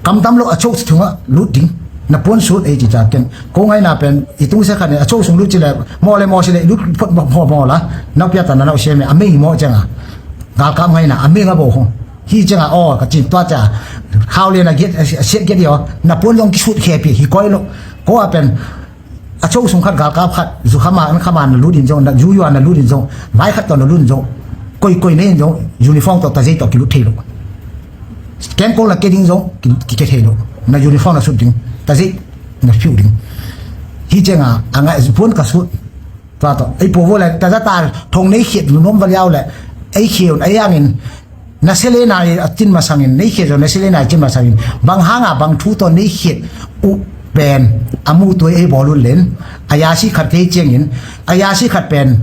Kamtam lo a cho si thunga lut ding. Na puan sut ei ci ca ken. Ko ngaina pen i tung se khan a cho sung lut ci le maw le maw si le lut phot maw maw la. Nau pia ta na nau se me a ming maw chenga. Galkap ngaina a ming a bo hong. Hi chenga aw ka cin tua ca. Hau le na get a siat get yo. Na puan long ki sut khe pi hi koi lo. Ko a pen a cho sung khat galkap khat, zu khama, an khama na lut in zong, na zu yua na lut in zong, vai khat tawh na lut in zong, koi koi na in zong, uniform tawh tazei tawh kilut thei lo. Kengkol na ke ding zong, ki, ki ke thei lo. Na uniform na sut ding, tazei na phiu ding. Hi cenga, a ngai puan ka sut. Tua tawh, ei pua vo le, taza ta, thong nei khiat, nunom va liau le, ei khiat, ei angin, na sele nai a cin masangin, nei khiat zo na sele nai cin masangin, bang hanga bang thu tawh nei khiat uh pen, a mu tuai ei bawl uh len, a yasi khat kei ciangin, a yasi khat pen,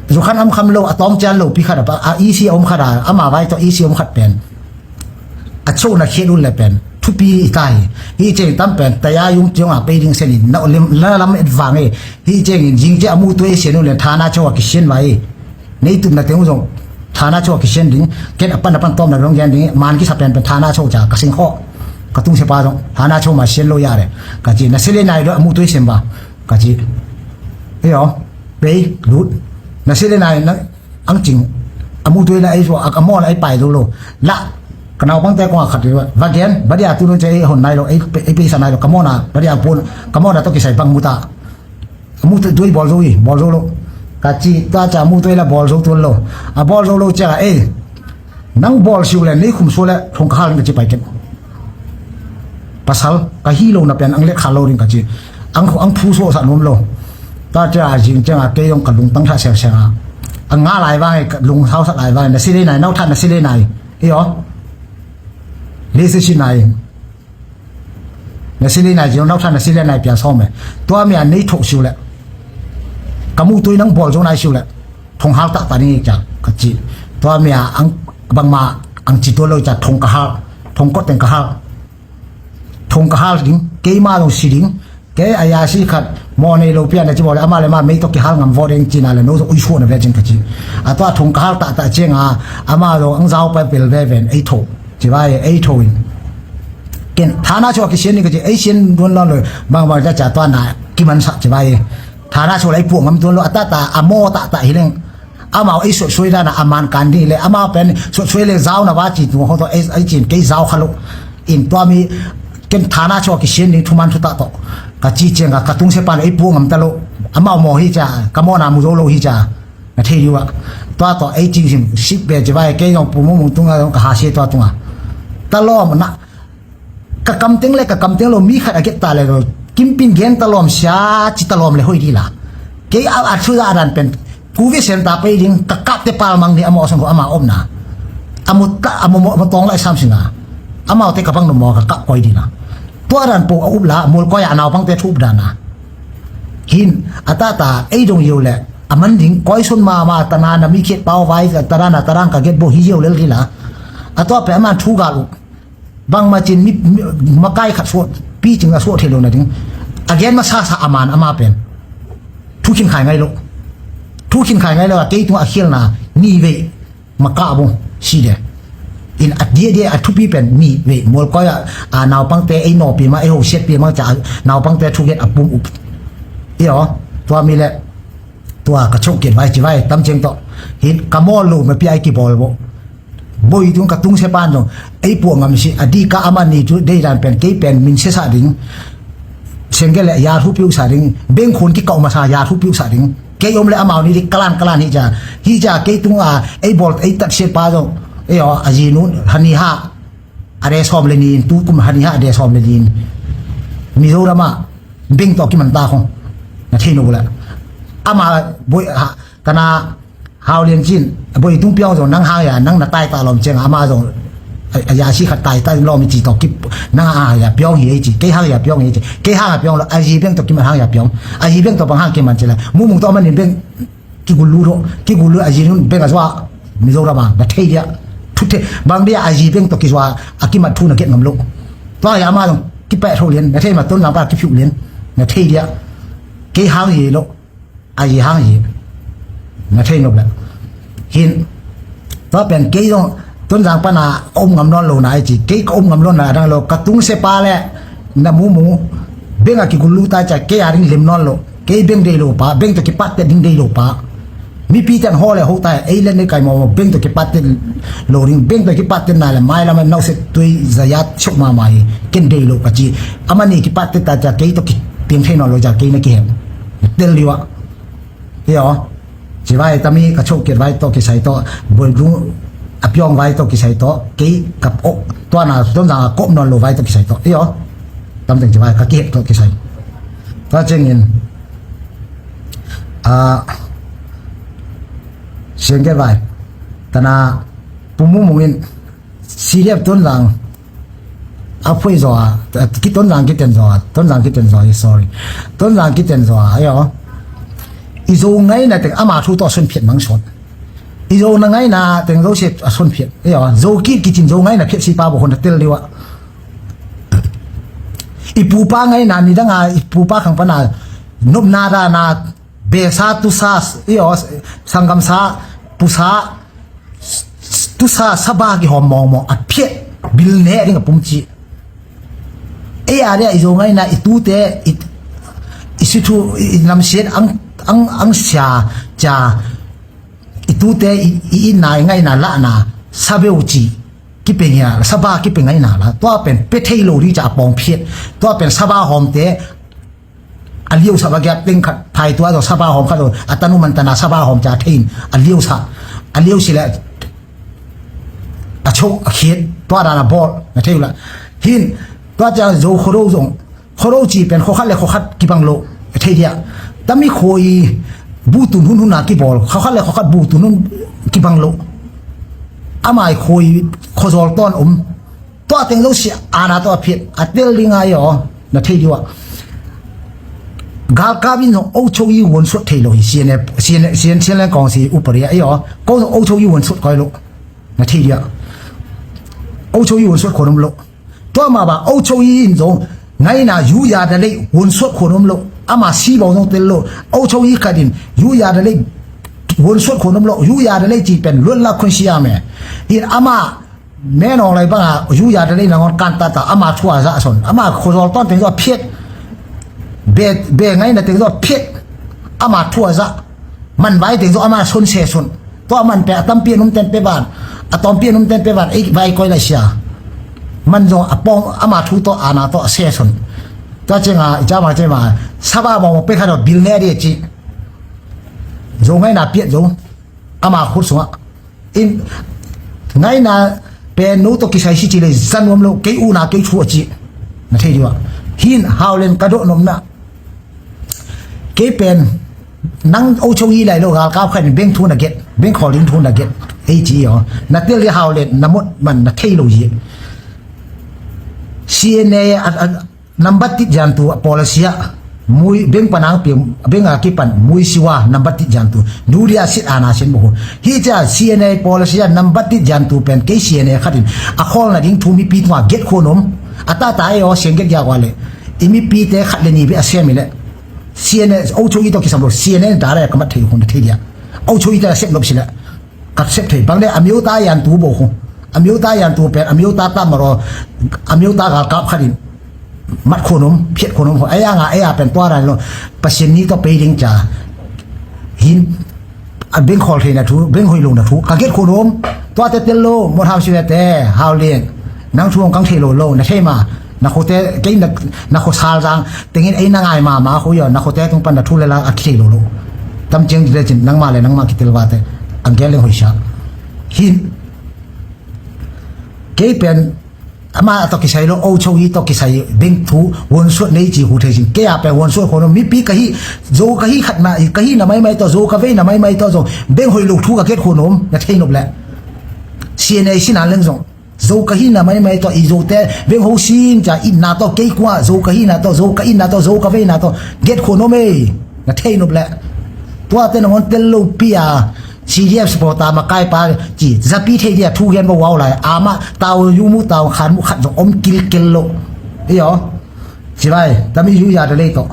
zu khan am kham lo, a tawng cian lo pi khat a, a isi a om khat a, ama vai tawh isi a om khat pen. A cho na khiat uh le pen, thupi i ta hi. Hi ciangin tam pen, taya yung ciang a pei ding senin, na lim, na lam et vang e. Hi ciangin, jing cia a mu tuai sen uh le, thana cho a kisian vai. Nei tupna teng uh zong thana cho kisian ding, ken a pan a pan tawmna dong gen ding, man kisa pen pen thana cho ca ka sing khawh. Ka tung sepa zong thana cho ma sian lo ya le. Ka ci, na sele nai do a mu tuai sian ba. Ka ci. Ei aw, pei, lut. Na sele nai, na ang cing. A mu tuai la ei zo, a, a maw la ei pai zo lo. La, ka naupang te kong a khat va gen, ba dia tu nun ce ei hon nai lo, ei, ei pei sa nai lo, ka mawna, ba dia pun, ka mawna to kisai bang mu ta. A mu tuai bawl zo i, bawl zo lo. Ka ci, tua ca mu tuai la bawl zo tuan lo. A bawl zo lo cia, ei. Nang bawl siu le, nei khum sua le, thong ka hal ka ci pai ken. Pasal, ka hi lo na pen, ang le khal lo ding ka ci. Ang, ang phu sua sa nuam lo. Tua cia, a zing cia, a kei dong ka lung tang tha sel sel a. Ang nga lai vang, ka lung hau sa lai vang, na sile nai, nau tha na sile nai. Iyo. Le se si nai. Na sile nai zio, nau tha na sile nai pia sawm e. Tua mi a nei thok siu le. Ka mu tui nang bawl zo nai siu le. Thong hal tak ta ding i ca ka ci. Tua mi a ang bangma ang ci tua lo i ca thong ka hal. Thong kot teng ka hal. Thong ka hal ding. Keima zong si ding. Kei a yasi khat maw nei lo pian a ci baw le, ama le ma mei tawh kihal ngam vawt eng cina le, no zong uisuan a ve cin ka ci. A tua thong ka hal tahtah cianga ama zong ang zau pa pel veven ei tho. Ci vai ei tho in. Ken thana chaw kisian ni ka ci, ei sian duan lo lo, bang bang ca ca tua na kiman sak ci vai. Thana chaw le ei puak ngam tuan lo, a tahtah a maw tahtah hi leng. Amau ei suatsuai dana a man kan ding le, amau pen suatsuai le zau na va ci tung ho to ei cin kei zau kha lo. In tua mi ken thana chaw kisian ding thuman thutah tawh ka ci cianga ka tungsia pan ei puak ngam ta lo. Amau maw hi ca, ka mawna mu zo lo hi ca. Na thei diu ah. Tua tawh ei cing sim sip be ci vai, kei zong Pu Mung Mung tunga zong ka ha sia tua tunga. Ta lawm na, ka kamteng le ka kamteng lo mi khat a get ta le lo, kimpin gen ta lawm sia ci ta lawm le hoi di la. Kei a, a thu za a dan pen ku ve sen ta pei ding, ka kap te pal mang ni, a maw song ko ama om na. A mu ta, a mu, mu tong lai sam sina. Amau te ka bang no maw ka kap koi di na. Tua dan po a up la, mul koi a nau pang te thup dana. Hin a tahtah ei dong yo le a man ding koi sun mama, tana na mi khiat pau vai, tana na tarang ka get bo hi yo lel di la. A tua pe a man thu gal up. Bang ma cin mi, mi, makai khat suat, pi cing a suat thei lo na ding. A gen ma sa sa a man ama pen. Thu khin khai ngai lo. Thu khin khai ngai lo, a kei tung a khial na ni ve. Maka bu si de. In a dia dia a thupi pen ni ve. Mol koi a, a naupang te ei no pi ma, ei ho siat pi ma ca naupang te thu get a pum up. Io, tua mi le, tua ka chok kiat vai ci vai, tam ceng to. Hin ka mol lo ma pi ai ki bol bo. Boi tung ka tung se pan dong. Ei puak ngam si, a di ka ama ni tu dei dan pen, kei pen min se sa ding. Sengge le ya thu piu sa ding. Beng khun ki kau ma sa ya thu piu sa ding. Kei om le amau ni di kalan kalan hi ca. Hi ca kei tung a, ei bol, ei tak siat pa dong. Ei o, a zi nun, hani ha. A de som le nin, tu kum hani ha, a de som le nin. Mizoram a, beng to ki man ta khong. Na thei no bu le. Ama boi ha, Tana Hau Lian Cin, a boi tung piang zong nang hang ya, nang na tai ta lom ciang, ama zong a, a ya si khat tai ta lom ci to kip, nang hang ya piang hi ci, kei hang ya piang hi ci, kei hang ya piang lo, a yi beng to kiman hang ya piang, a yi beng to bang hang kiman ci la, mu mung to ama nin beng ki gul lu ro, ki gul lu a yi nun beng a zua, Mizoram a, na thei dia, thu thei, bang dia a yi beng to ki zua, a kiman thu na get ngam lo. Tua ya ama zong ki peh tho lian, na thei ma ton lang pa ki phiu lian, na thei dia, kei hang hi lo. A yi hang yi. Na thei nop le. Hin. Tua pen kei zong Tonzang pana om ngam nawn lo na ai ci. Kei ka om ngam nawn na adang lo. Ka tung se pa le. Na mu mu. Beng a ki gul lu ta ca kei a ding lim nawn lo. Kei beng dei lo pa. Beng to ki pat te ding dei lo pa. Mi pi ten ho le ho ta. Ei le ne kai mo mo. Beng to ki pat te lo ding. Beng to ki pat te na le. Mai la mai nau se tui zayat chok ma mai. Ken dei lo ka ci. Ama ni ki pat te ta ca kei to ki. Piang thei nawn lo ca kei na ki hem. Tel liwa. Io. Ci vai tami ka chok kiat vai to kisai to. Boi dung a piong vai to kisai to. Kei kap o. Tua na Tonzang a kop nawn lo vai to kisai to. Io. Tam teng ci vai ka ki hep to kisai. Tua cengin. A. Siang kiat vai. Tana Pu Mung Mung in. C D F Tonzang a phuai zaw a, ki Tonzang kiten zaw a, Tonzang kiten zaw hi, sorry. Tonzang kiten zaw a, io. I zo ngaina teng ama thu tawh a son phiat mang son. I zo na ngaina teng zo se a son phiat, io. Zo kit kicin zo ngaina phiat si pa bo hon a tel liwa. I pupa ngaina nidanga, i pupa khang pana, nopna dana, besa tusa, io, sanggamsa, pusa, tusa saba kihawm mawngmawng a phiat bil ne ding a pum ci. Ei a dia i zo ngaina i tute i, i sithu i namsiat ang, ang, ang sia ca i tute i, i, i nai ngaina lahna sabeu ci kipengia saba kipe ngaina la tua pen pe thei lo ding ca a pawng phiat tua pen saba hawmte a liau saba giap teng khat phai tua zaw saba hawm khat zaw a tanu man tana saba hawm ca thei in a liau sa a liau si le a chok a khiat tua dan a bawl na thei uh la hin tua ca zo khuado zong khuado ci pen khokhat le khokhat kibang lo a thei dia tami khuai bu tun hun hun a kibawl khokhat le khokhat bu tun hun kibang lo amai khuai khuazawl tawn um Tua teng zo sia ana tua phiat a tel ding ai aw na thei diu ah. Galkap in zong ocho i won suat thei lo hi sian sian sian leng kong si upari ai aw. Ko zong ocho i won suat koi lo na thei dia. Ocho i won suat khuan om lo. Tua ma ba ocho i in zong Ngaina yu ya da lei won suat khon om lo. Ama si bawng zong tel lo. Au cho i khat in yu ya da lei won suat khon om lo. Yu ya da lei ci pen luat la khon siam e. In ama menawng lai banga yu ya da lei nangon kan tata ama thua za son. Ama khozol ton teng zo phiat. Be be ngaina teng zo phiat. Ama thua za. Man vai teng zo ama son se son. Tua man pe a tampi a num ten pe van, a tawmpi a num ten pe van, ei vai koi lai sia. Man zong a pawng ama thu tawh ana tawh a se son. Tua cianga i cama cema saba mawngmawng pe kha dawh bil ne a di a ci. Zo ngaina piat zo ama khut sungah in ngaina pen no tawh kisai si ci le za nuam lo kei una kei thu a ci. Na thei diwa hin hau len ka dawh nomna. Kei pen nang o cho i lai lo galkap khan beng thu na get beng khawl ding thu na get ei ci aw na tel i hau le na mot man na thei lo i. C N A a, a, nambat tit jan tu a policy a mui beng panang pi beng a kipan mui siwa nambat tit jan tu dudia sit ana sin bo hi cha C N A policy a nambat tit jan tu pen kei C N A khatin a khawl na ding thu mi pi tua get khonom a ta ta e aw siang get ya wa le i mi pi te khat le ni be a siam i le. C N A, o cho i tawh kisam lo, C N A dara ka mat thei hun thei dia. O cho i tawh sep lop sila. Ka sep thei bang le a miu ta yan tu bo khu. A miu ta yan tu pen a miu ta ta maro a miu ta gal kap khatin. Mat khonum, phiat khonum khu. Aya nga aya pen tua ran lo. Pasian ni tawh pei ding cha. Hin a beng khawl theina thu beng hoi lona thu ka get khunom. Tuate tel lo mot hau si vete hau lien nang thu hong kang thei lo lo na thei ma na khote kei na kho sal zang tengin ei na ngai mama khu yo na khote tung pan na thu le la a thei lo lo. Tam cheng le chin nangma le nangma kitel vate ang gel le hoi sa. Hin kei pen ama a tawh kisai lo o cho i tawh kisai beng thu wonsuat nei ci hu thei sin kei a pe wonsuat khunom mipi ka hi zo ka hi khatna ka hi na maimai tawh zo ka vei na maimai tawh zo beng hoi lo thu ka ket khunom na thei nop le. C N A sin a leng zong zo ka hi na maimai tawh i zo te beng ho sin ca itna tawh kei kua zo ka hi na tawh zo ka itna tawh zo ka veina tawh get khunom ei na thei nop le. Tuate nangon tel lo pi a C D F supporter makai pa ci zapi thei dia thu gen bo wau lai ama tau yu mu tau khan mu khat zong om kilkel lo. Iyo ci vai tami yu ya da lei to.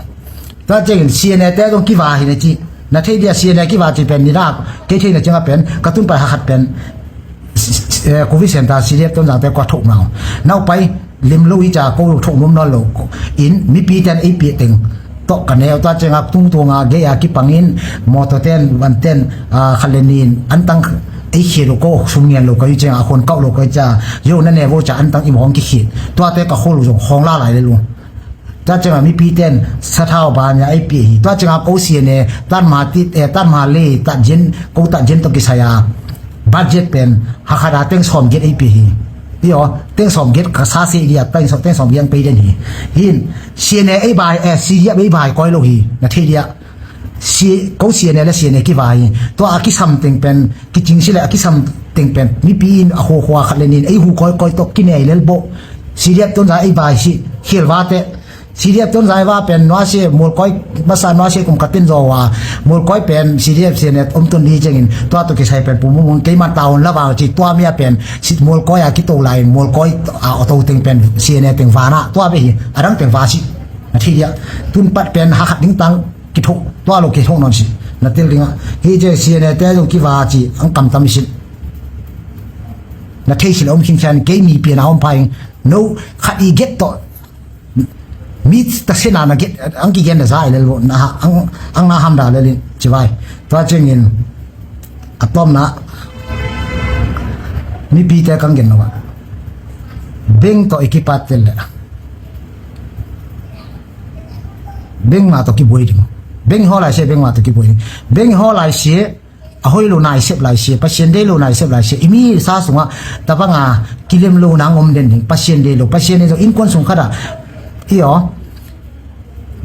Ta cengin C N A te zong kiva hi na ci na thei dia C N A kiva ci pen ni na kei thei na cenga pen ka tun pai ha khat pen covid center C D F ton zang te kua thok nau nau pai lim lo i ca ko thok num nawn lo in mipi ten ei piah teng tawh ka neu ta chenga tung tunga gei a kipangin mawtaw ten van ten khat le nin antang ei khia lo ko sum ngen lo ko i chenga a khon kauh lo ko i ca yo na ne vo ca antang i mawng kikhit tuate ka khol zong khawng la lai le lu. Tua chenga mipi ten sathau banya ei piah hi tua chenga ko sian e tan ma tit e tan ma le tat jen ko tat jen to kisaya budget pen hakhada teng sawm get ei piah hi. Iyo teng sawm get ka sa se dia teng sawm teng sawm yang pei den hi. Hin sian e ei bai e si dia ei bai koi lo hi na thei dia. Si ko sian e le sian e kiva hi tua a kisam teng pen kicing si le a kisam teng pen mipi in a khua khua khat le nin ei hu koi koi to kinei lel bo. Si dia tun za ei bai si khial vate. C D F tun zai va pen nuasia mulkoi masa nuasia kum katin zo wa mulkoi pen C D F sianet om tun di cengin tua tu kisai pen pumu mun keima taun la vang ci tua mia pen sit mulkoi a kito lai mulkoi a oto teng pen sianet teng vana tua be hi adang teng va si na thi dia tun pat pen ha khat ding tang kitho tua lo kitho non si na til dinga hi je sianet te lo kiva ci ang kam tam si na thei si la om khing chan keimi pian a om pai no khat i get to mi ta se na na get ang ki gen na za lel bo na ang ang na ham da lel ci vai tua chengin a tom na mi pi te kang gen na wa beng to ikipat tel le beng ma to ki boi ding beng ho lai se beng ma to ki boi ding beng ho lai se a hoi lo nai sep lai sia Pasian dei lo nai sep lai sia i mi sa sungah tabanga kilem lo nang om den ding Pasian dei lo Pasian dei lo innkuan sung khata io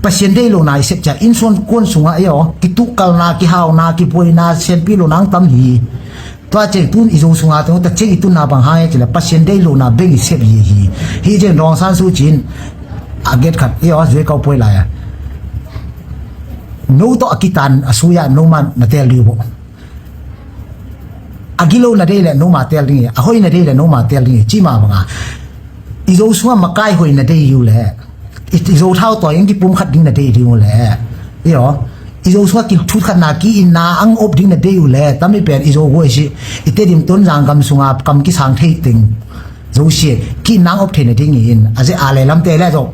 Pasian dei lo nai sep cia innsuan kuan sungah io kitukalna kihauna kibuaina sianpi lo nang tam hi. Tua ceng tun i zo sunga teng ta ceng i tunna bang hang e cila Pasian dei lo na beng i sep hi hi. Hi ceng dawngsan su cin a get khat io zui kau puai lai a no tawh a kitan a suya no man na tel diu bo. A gilo na dei le no ma tel ding a hoi na dei le no ma tel ding ci ma banga i zo sunga makai hoi na dei diu le I, i Zo thau tawi ang kipum khat ding na deih ding uh le, i aw, i Zo sungah kithut khatna ki-itna ang op ding na deih uh le, tami pen i Zo guai si, i Tedim Tonzang gam sungah kam kisang thei teng Zo si, ki-itna ang op thei na ding in, a ze a le lamte le zo,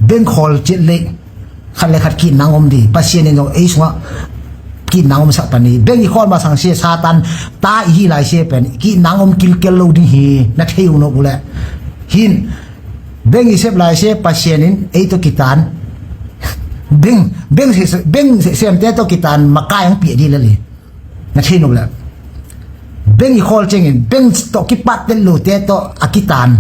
bengkhawl cit le, khat le khat ki-itna ang om di, Pasian in zo ei sungah ki-itna ang om sak pan hi, beng i khawl masang si, Satan ta i hi lai si pen, ki-itna ang om kilkel lo ding hi, na thei uh nop uh le, hin, beng i sep lai si, Pasian in ei tawh kitan. Beng, beng se, beng se, semte tawh kitan, makai ang piah di le li. Na thei nop le. Beng i khawl cengin, beng tawh kipat tel lote tawh a kitan.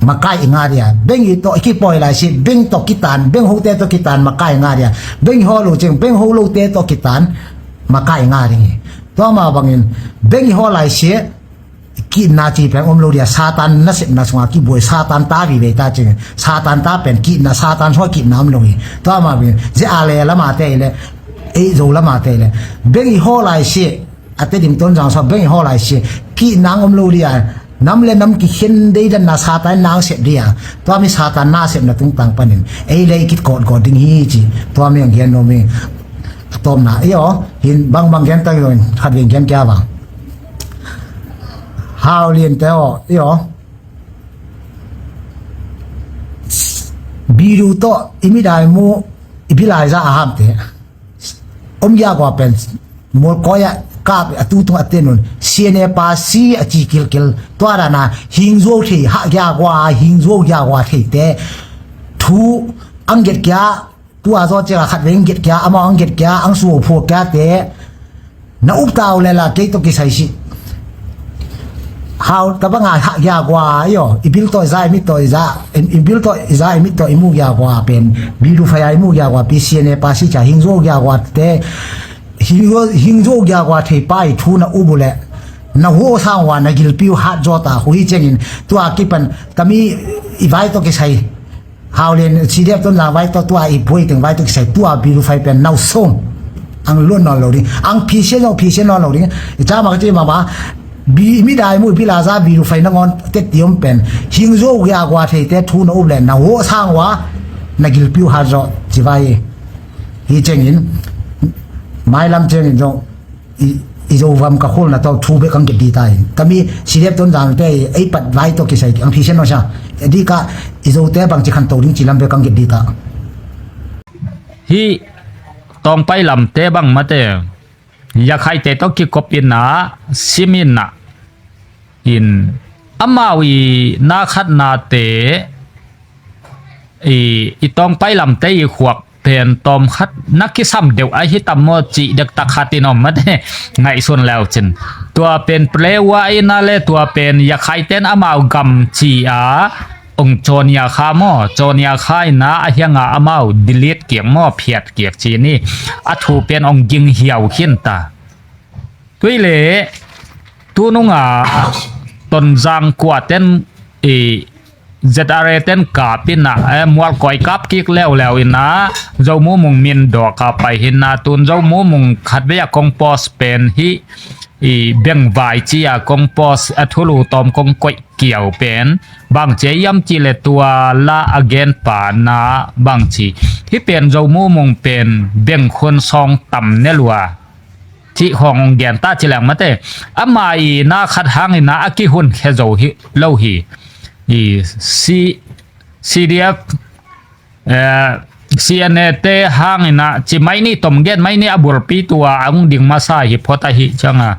Makai i nga dia. Beng i tawh i kipawi lai si, beng tawh kitan, beng hote tawh kitan, makai i nga dia. Beng i hawl lo ceng, beng ho lote tawh kitan, makai i nga ding hi. Tua ma bangin, beng i hawl lai si, ki-itna ci pen om lo dia, Satan nasepna sungah kibuai, Satan ta vive ta cing, Satan ta pen ki-itna, Satan sungah ki-itna om lo hi. Tua ma pen, ze a le lamate le, ei zo lamate le, beng i haw lai si, a Tedim Tonzang sungah beng i haw lai si, ki-itna ang om lo dia, nam le nam kikhen deidanna Satan na ang sep dia, tua mi Satan nasepna tungtang panin, ei le i kit kawtgawt ding hi ci, tua mi ang gen no mi, a tawpna, i aw, hin bangbang gen tak lo in, khat veng gen kia bang. Hau lian te aw, i aw. Biru tawh, i midai mu, i bilai za a ham te. Om ya gua pen, mol koya, kap, a tu tung a tenun. Siene pa si a ci kilkil. Tua dana, hing zuau thei, ha ya gua, hing zuau ya gua thei te. Thu, ang get kia, tua zo cek a khat veng get kia, amau ang get kia, ang suo phuak kia te, na up tau le la, kei tawh kisai si. Hau, tabang a hak ya gua, i aw, i bil tawh i za, i mit tawh i za, i, i bil tawh i za, i mit tawh i muk ya gua pen, biru fai a i muk ya gua, P C N A pa si ca, hing zo ya gua te, hing zo, hing zo ya gua thei pa i thu na up uh le, na huo sang ua, na gilpi uh hat zaw ta, hu hi cengin, tua kipan, kami i vai tawh kisai. Hau lian, C D F Tonzang vai tawh tua i buai teng vai tawh kisai tua biru fai pen nau song. Ang luan nawn lo ding. Ang phisian nawn, phisian nawn lo ding. I ca ma ka ci mama. Bi, midai mu i bil a za biru fai nangawn tet ti om pen. Hing zo ya gua thei te thu na up le na huo sang ua. Na gilpi uh hat zaw ci vai. Hi cengin. Mailam cengin zong. I, i Zovam ka khulna tawh thu bek kang get di ta in. Kami C D F Tonzang te ei pat vai tawh kisai ang phisian nawn sia. Di ka i Zote bangci khanto ding ci lam bek kang get di ta. Hih Tawngpai lamte bang mate Yakhaite tawh kikop inah sim inah in amau i na khatnate i, i Tawngpai lamte i khuak pen tawm khat na kisam deuh ahi tam maw cih dektak khat in om mate ngaihsun leu cin. Tua pen plewa ina le tua pen Yakhaiten amau gam ci a ong cawnia kha maw, cawnia kha ina a hianga amau delete kiak maw, phiat kiak ci ni a thu pen ong ging hiau khin ta. Tuile tununga Tonzang kuaten i Z R A ten kapina, eh, mualkoi kap kik leuleu ina Zomumung min dawka pai hina tun Zomumung khatvei a kong post pen hi i bengvai ci a kong post a thulu tawm kong koih kiau pen bangci a iam ci le tua la a gen pana bangci hi pen Zomumung pen bengkhun sawng tam ne lua. Cih khawng ong gen ta ci leng mate. Ama i na khat hangina a kihun khe zo hi lo hi. I C, C D F, eh, C N A te hangina ci mai ni tom gen mai ni a bulpi tua a ong ding masa hi phot ahi cianga.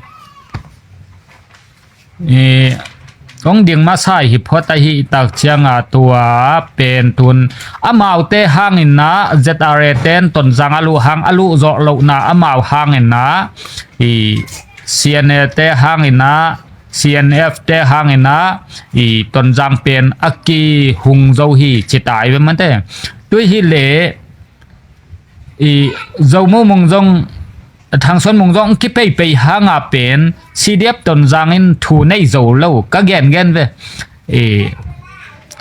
I, kong ding masa hi phot ahi tak cianga tua pen tun amaute hangina Z R A ten Tonzang a luh hang a luh zawh lohna amau hangina i C N A te hangina C N F te hangina i Tonzang pen a kihung zo hi citai ve mante. Tui hi le i Zomumung zong Thangsuan Mung zong kipeipei hanga pen C D F Tonzang in thu nei zo lo ka gengen ve. I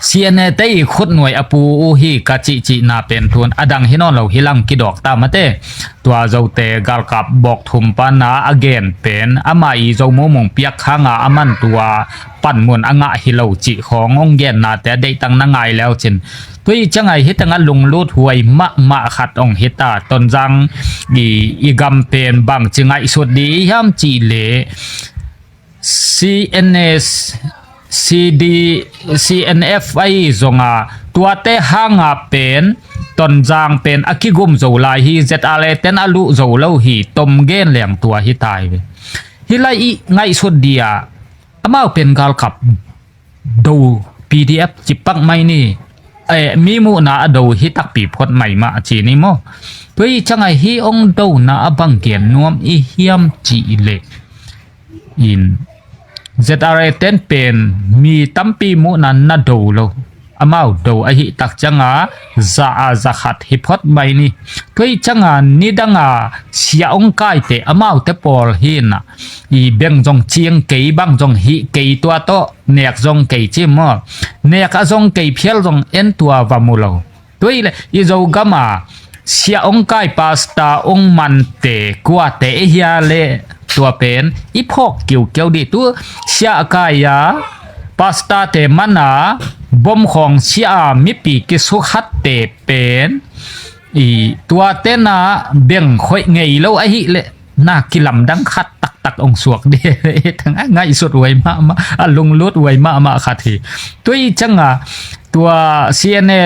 C N A te i khutnuai a pu uh hi ka cihcihna pen tun a dang hi nawn lo hi lang kidawk ta mate. Tua Zote galkap bawk thum pana a gen pen ama i Zo mumung piak hanga a man tua panmun a ngah hi lo cih khawng hong gennate a deihtak na ngai leu cin. Tua i cianga hi tanga lunglut huai mahmah khat hong hi ta. Tonzang i, i gam pen bangci ngaihsut di i hiam cih leh C N S, C D, C N F ahi zonga tuate hanga pen Tonzang pen a kigum zo lai hi, Z R A ten a luh zo lo hi, tom gen leng tua hi tai ve. Hi lai i ngaihsut dia amau pen galkap do P D F cipak mai ni. Eh, mi muhna a do hi takpi phot mai mah a ci ni maw? Tua i cianga hi hong dona a bang gen nuam i hiam cih leh in Z R A ten pen mi tampi muhna na do lo. Amau do ahi tak cianga za a za khat hi phot mai ni. Tua i cianga nidanga sia hong kaite amaute pawl hi na i beng zong ciang kei bang zong hi kei tua tawh nek zong kei ci maw? Nek a zong kei phial zong en tua va mu lo. Tua i le i Zogama sia hong kai pasta hong mante kuate i hia le tua pen i phawk kiukiau di tu sia a kai a pasta te mana bom khawng sia a mipi kisukhatte pen i tuate na beng khoih ngei lo ahi le na kilamdang khat taktak hong suak di. Tang a ngaihsut huai mahmah a lunglut huai mahmah khat hi. Tua i cianga tua C N A,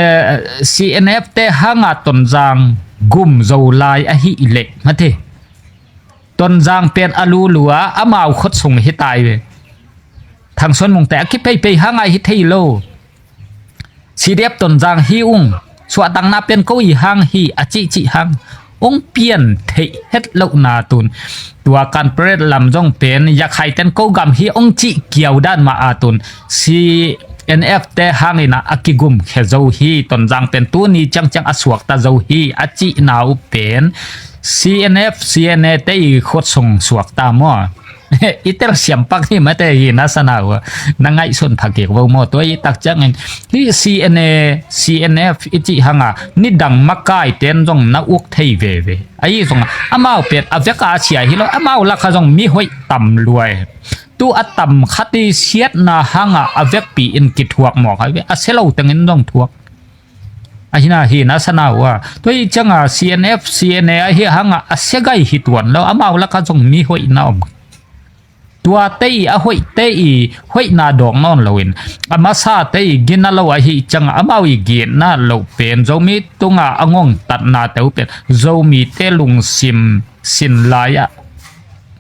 C N F te hanga Tonzang gum zo lai ahi leh mate. Tonzang pen a lulua amau khut sung hi tai ve. Thangsuan mungte a kipeipei hanga hi thei lo. C D F Tonzang hi ung suahtakna pen ko i hang hi a cihcih hang hong pian theih het lohna tun tua Kanpret lam zong pen Yakhaiten ko gam hi hong cih kiau dan mah a tun C N F te hangin a kigum khe zo hi. Tonzang pen tuni ciangciang a suakta zo hi a cihna uh pen C N F, C N A te i khut sung suakta maw? I tel siampak hi mate hi na sana uh na ngaihsun phakik vo maw? Tua i tak ciangin hi C N A, C N F i cih hanga nidang makai ten zong na uk thei veve. Ahi zong amau pen a veka a sia hi lo amau lakha zong mi hoih tam luai. Tu a tam khat i siatna hanga a vekpi in kithuak mawk hai ve a sia lo tengin zong thuak. Ahina hi na sana uh a tua i cianga C N F, C N A ahi hanga a sia gai hi tuan lo amau lakha zong mi hoih na om. Tuate i a hoihte i hoihna dawk nawn loin a masate i gina lo ahi cianga amau i gina lo pen Zomi tunga a ngongtatna teu pen Zomite lungsim sin lai-ah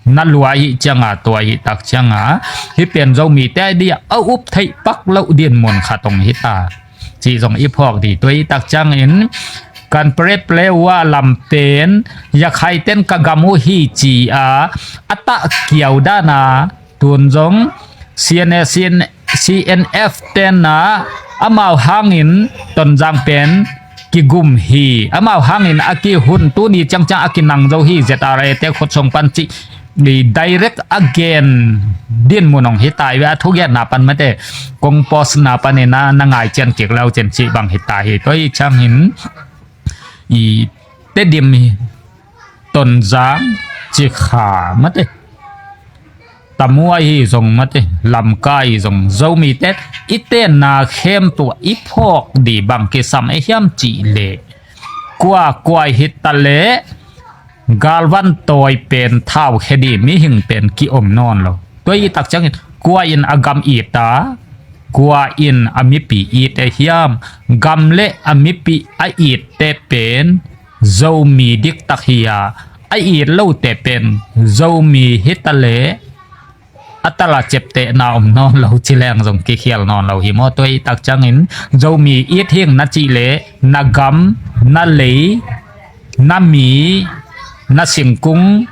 na lua ahi cianga tua ahi tak cianga hi pen Zomite ahi dia a up theih pak loh din mun khat hong hi ta. Cih zong i phawk di tua i tak ciangin Kanpret plewa lam pen Yakhaiten ka gam uh hi ci a a tah kiau dana tun zong C N A, C N, C N F tena amau hangin Tonzang pen kigum hi. Amau hangin a kihun tuni ciangciang a kinang zo hi Z R A te khut sung pan cih direct a gen din mun hong hi tai ve a thugenna pan mate kong post na panin a na ngai cian kik lau cian cih bang hi ta hi. Tua i ciangin i Tedim hi Tonzang Cikha mate Tamu ahi zong mate Lamka ahi zong Zomite i tenna khemtuah i phawk di bang kisam e hiam cih leh kua kuai hi ta leh galvan tawi pen thau khe di mihing pen ki-om nawn lo. Tua i tak ciangin kua in a gam it a kua in a mipi it e hiam? Gam le a mipi a itte pen Zomi diktak hi a a it lote pen Zomi hi ta leh a tala ceptehna om nawn lo ci leng zong kikhial nawn lo hi maw? Tua i tak ciangin Zomi it hing na cih leh na gam, na lei, na mi, na singkung,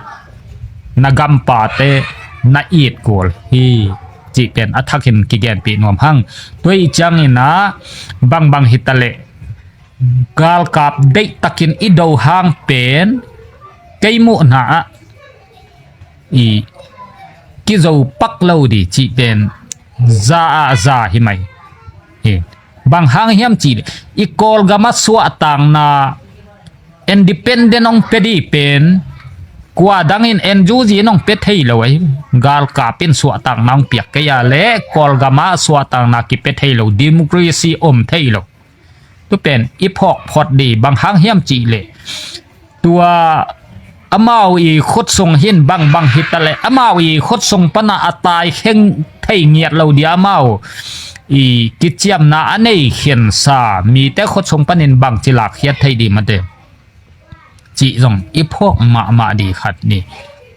na gampate na it kul hi cih pen a thakin kigenpih nuam hang. Tua i ciangin a bangbang hi ta leh galkap deihtakin i do hang pen kei muhna ah i kizo pak lo di cih pen za ah za hi mai hi. Bang hang hiam cih leh i Kawlgam a suahtakna independent hong pia dih pen kua dangin N U G in hong pia thei lo ahi. Galkap in suahtakna hong piak kei a leh Kawlgam a suahtakna kipia thei lo, democracy om thei lo. Tu pen i phawk phot dih, bang hang hiam cih leh tua amau i khutsung hin bangbang hita leh amau i khutsung pana a tai kheng thei ngiat lo dih, amau i kiciamna a nei khensa mite khutsung panin bangci lakkhiat thei dih mate cih zong i phawk mahmah dih khat ni.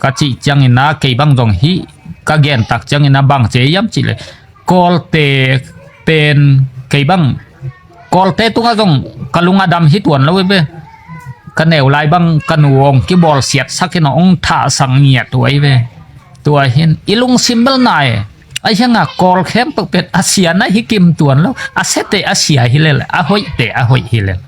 Ka cih ciangin a kei bang zong hih ka gentak ciangin a bangci hiam cih leh Kawlte pen kei bang Kawlte tungah zong ka lung a dam hi tuan lo hi ve. Ka neu lai bang ka nu hong kibawlsiatsak in hong thahsak ngiat uh ahi ve. Tua hin i lungsim bel nai. A hianga Kawl khempeuh pen a sia na hi kim tuan lo, a siate a sia hi lel, a hoihte a hoih hi lel.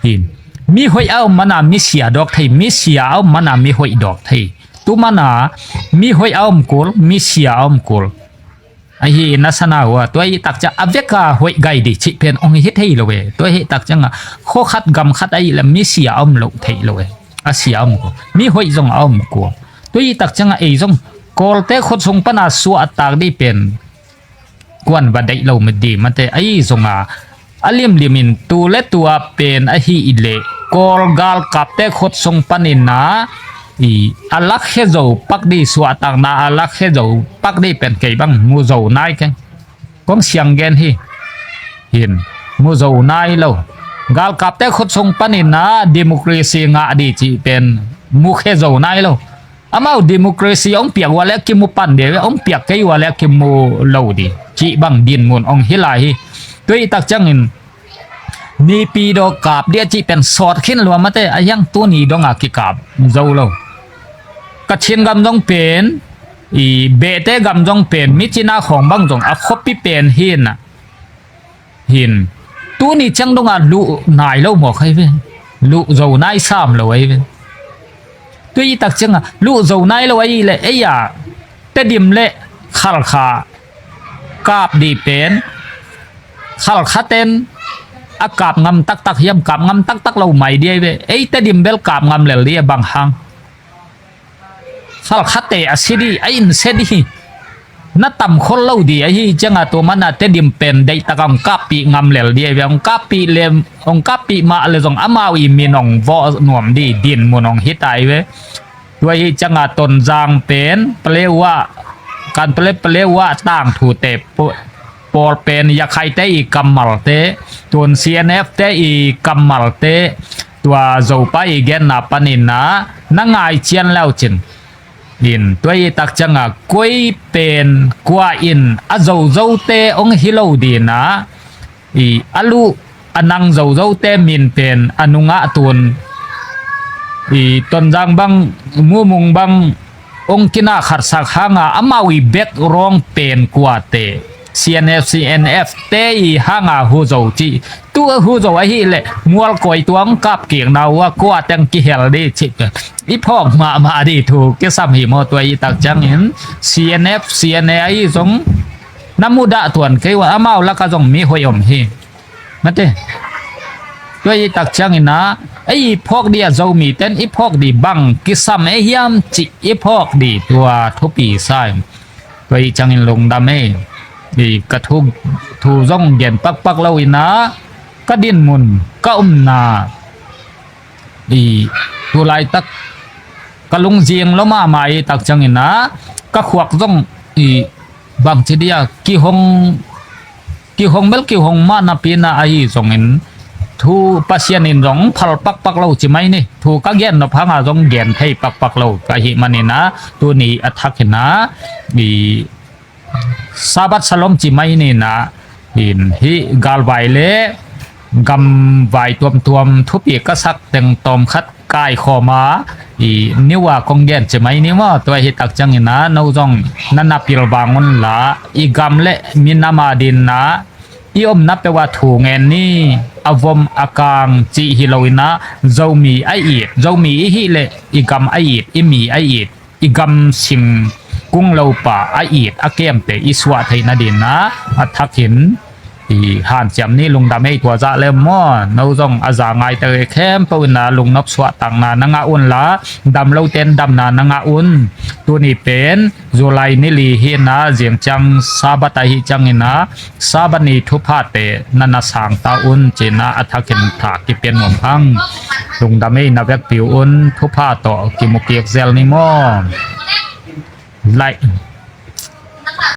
Hin mi hoih a om mana mi sia dawk thei, mi sia a om mana mi hoih dawk thei. Tu mana mi hoih a om kul, mi sia a om kul. Ahi na sana hua, tua i takciang a veka hoih gai dih cih pen hong hi thei lo e. Tua hi takcianga khua khat gam khat ahi le mi sia a om lo thei lo e. A sia a om kul, mi hoih zong a om kul. Tua i takcianga ei zong Kawlte khutsung pana suahtak dih pen kuan va deih lo mi dih mate ahi zonga a limlimin tu le tua pen ahi i leh Kawl galkapte khutsung panin a i a lakkhia zo pak dih, suahtakna a lakkhia zo pak dih pen kei bang mu zo nai keng. Kong siang gen hi. Hin mu zo nai lo. Galkapte khutsung panin a democracy ngah dih cih pen mu khe zo nai lo. Amau democracy hong piak ua le kimu pan dih, hong piak kei ua le kimu lo dih cih bang dinmun hong hi lai hi. Tua i takciangin nipi dawh kap dih a cih pen sawt khin lua mate, a hiang tuni donga kikap zo lo. Kachin gam zong pen i Behte gam zong pen mi cina khawng bang zong a khuapi pen hi na. Hin tuni ciang donga luh nai lo mawk ahi ve. Luh zo nai sam lo ahi ve. Tua i takcianga luh zo nai lo ahi le ei a Tedim le Khalkha kap dih pen Khalkha ten a kap ngam taktak hiam, kap ngam taktak lo mai dih ahi ve. Ei Tedim bel kap ngam lel dih a bang hang. Khalkhate a si dih, a in se dih. Na tam khol lo dih ahi cianga tua mana Tedim pen deihtaka hong kappih ngam lel dih ahi ve. Hong kappih le, hong kappih mah le zong amau i min hong vawh nuam dih dinmun hong hi ta ahi ve. Tua hi cianga Tonzang pen Palewa, kan Pale, Palewa tangthute pawl pen Yakhaite i kammalte, tun C N F te i kammalte, tua Zopa i genna panin a na ngai cian leu cin. In tua i takcianga koi pen kua in a zozote hong hi lo dina i a luh a nang zozote min pen a nungah tun i Tonzang bang, Mumung bang hong kina khatsak hanga amau i bek rawng pen kuate C N F, C N F te i hanga hu zo ci. Tu a hu zo ahi le mual koi tuang kap kik na ua kua teng kihel di ci. I phawk mahmah di thu kisam hi maw tua i takciangin C N F, C N A ahi zong na mudah tuan kei ua amau laka zong mi hoih om hi. Mate. Tua i takciangin a ei phawk di a Zomi ten i phawk di bang kisam e hiam ci i phawk di tua thupi sa in. Tua i ciangin lungdam e. I ka thu, thu zong gen pakpak lo ina ka dinmun ka umna i tu laitak ka lungzing lo mahmah i takciangin a ka khuak zong i bangci dia kihong, kihong bel kihong mah napi na ahi zongin thu Pasian in zong phal pakpak lo ci mai ni. Thu ka gen nop hanga zong gen thei pakpak lo ka hi manin a tuni a thakin a i Sabbath Shalom ci mai nina in hih galvai le gamvai tuamtuam thupi ka sak teng tawmkhat kaikhawma i niwa kong gen ci mai ni maw tua hi takciangina no zong na napil vangun la i gam le minama dinna i omna peuha thu ngen ni a vom a kang cih hi loina Zomi a it, Zomi i hih le i gam a it, i mi a it i gam sing kung lopa a it a kemte i suah theih nadinna a thakin i hanciam ni. Lungdam ei, tua zah le maw, no zong a za ngaite khempeuh in ah lungnop suahtakna na ngah unla, dam lote in damna na ngah un. Tuni pen July ni li hi in ah, zing ciang Sabbath ahi ciangin ah, Sabbath ni thuphate na na sangta un ci-in ah a thakin tha kipia nuam hang. Lungdam ei, na vekpi un thupha tawh kimu kik zel ni maw. Like,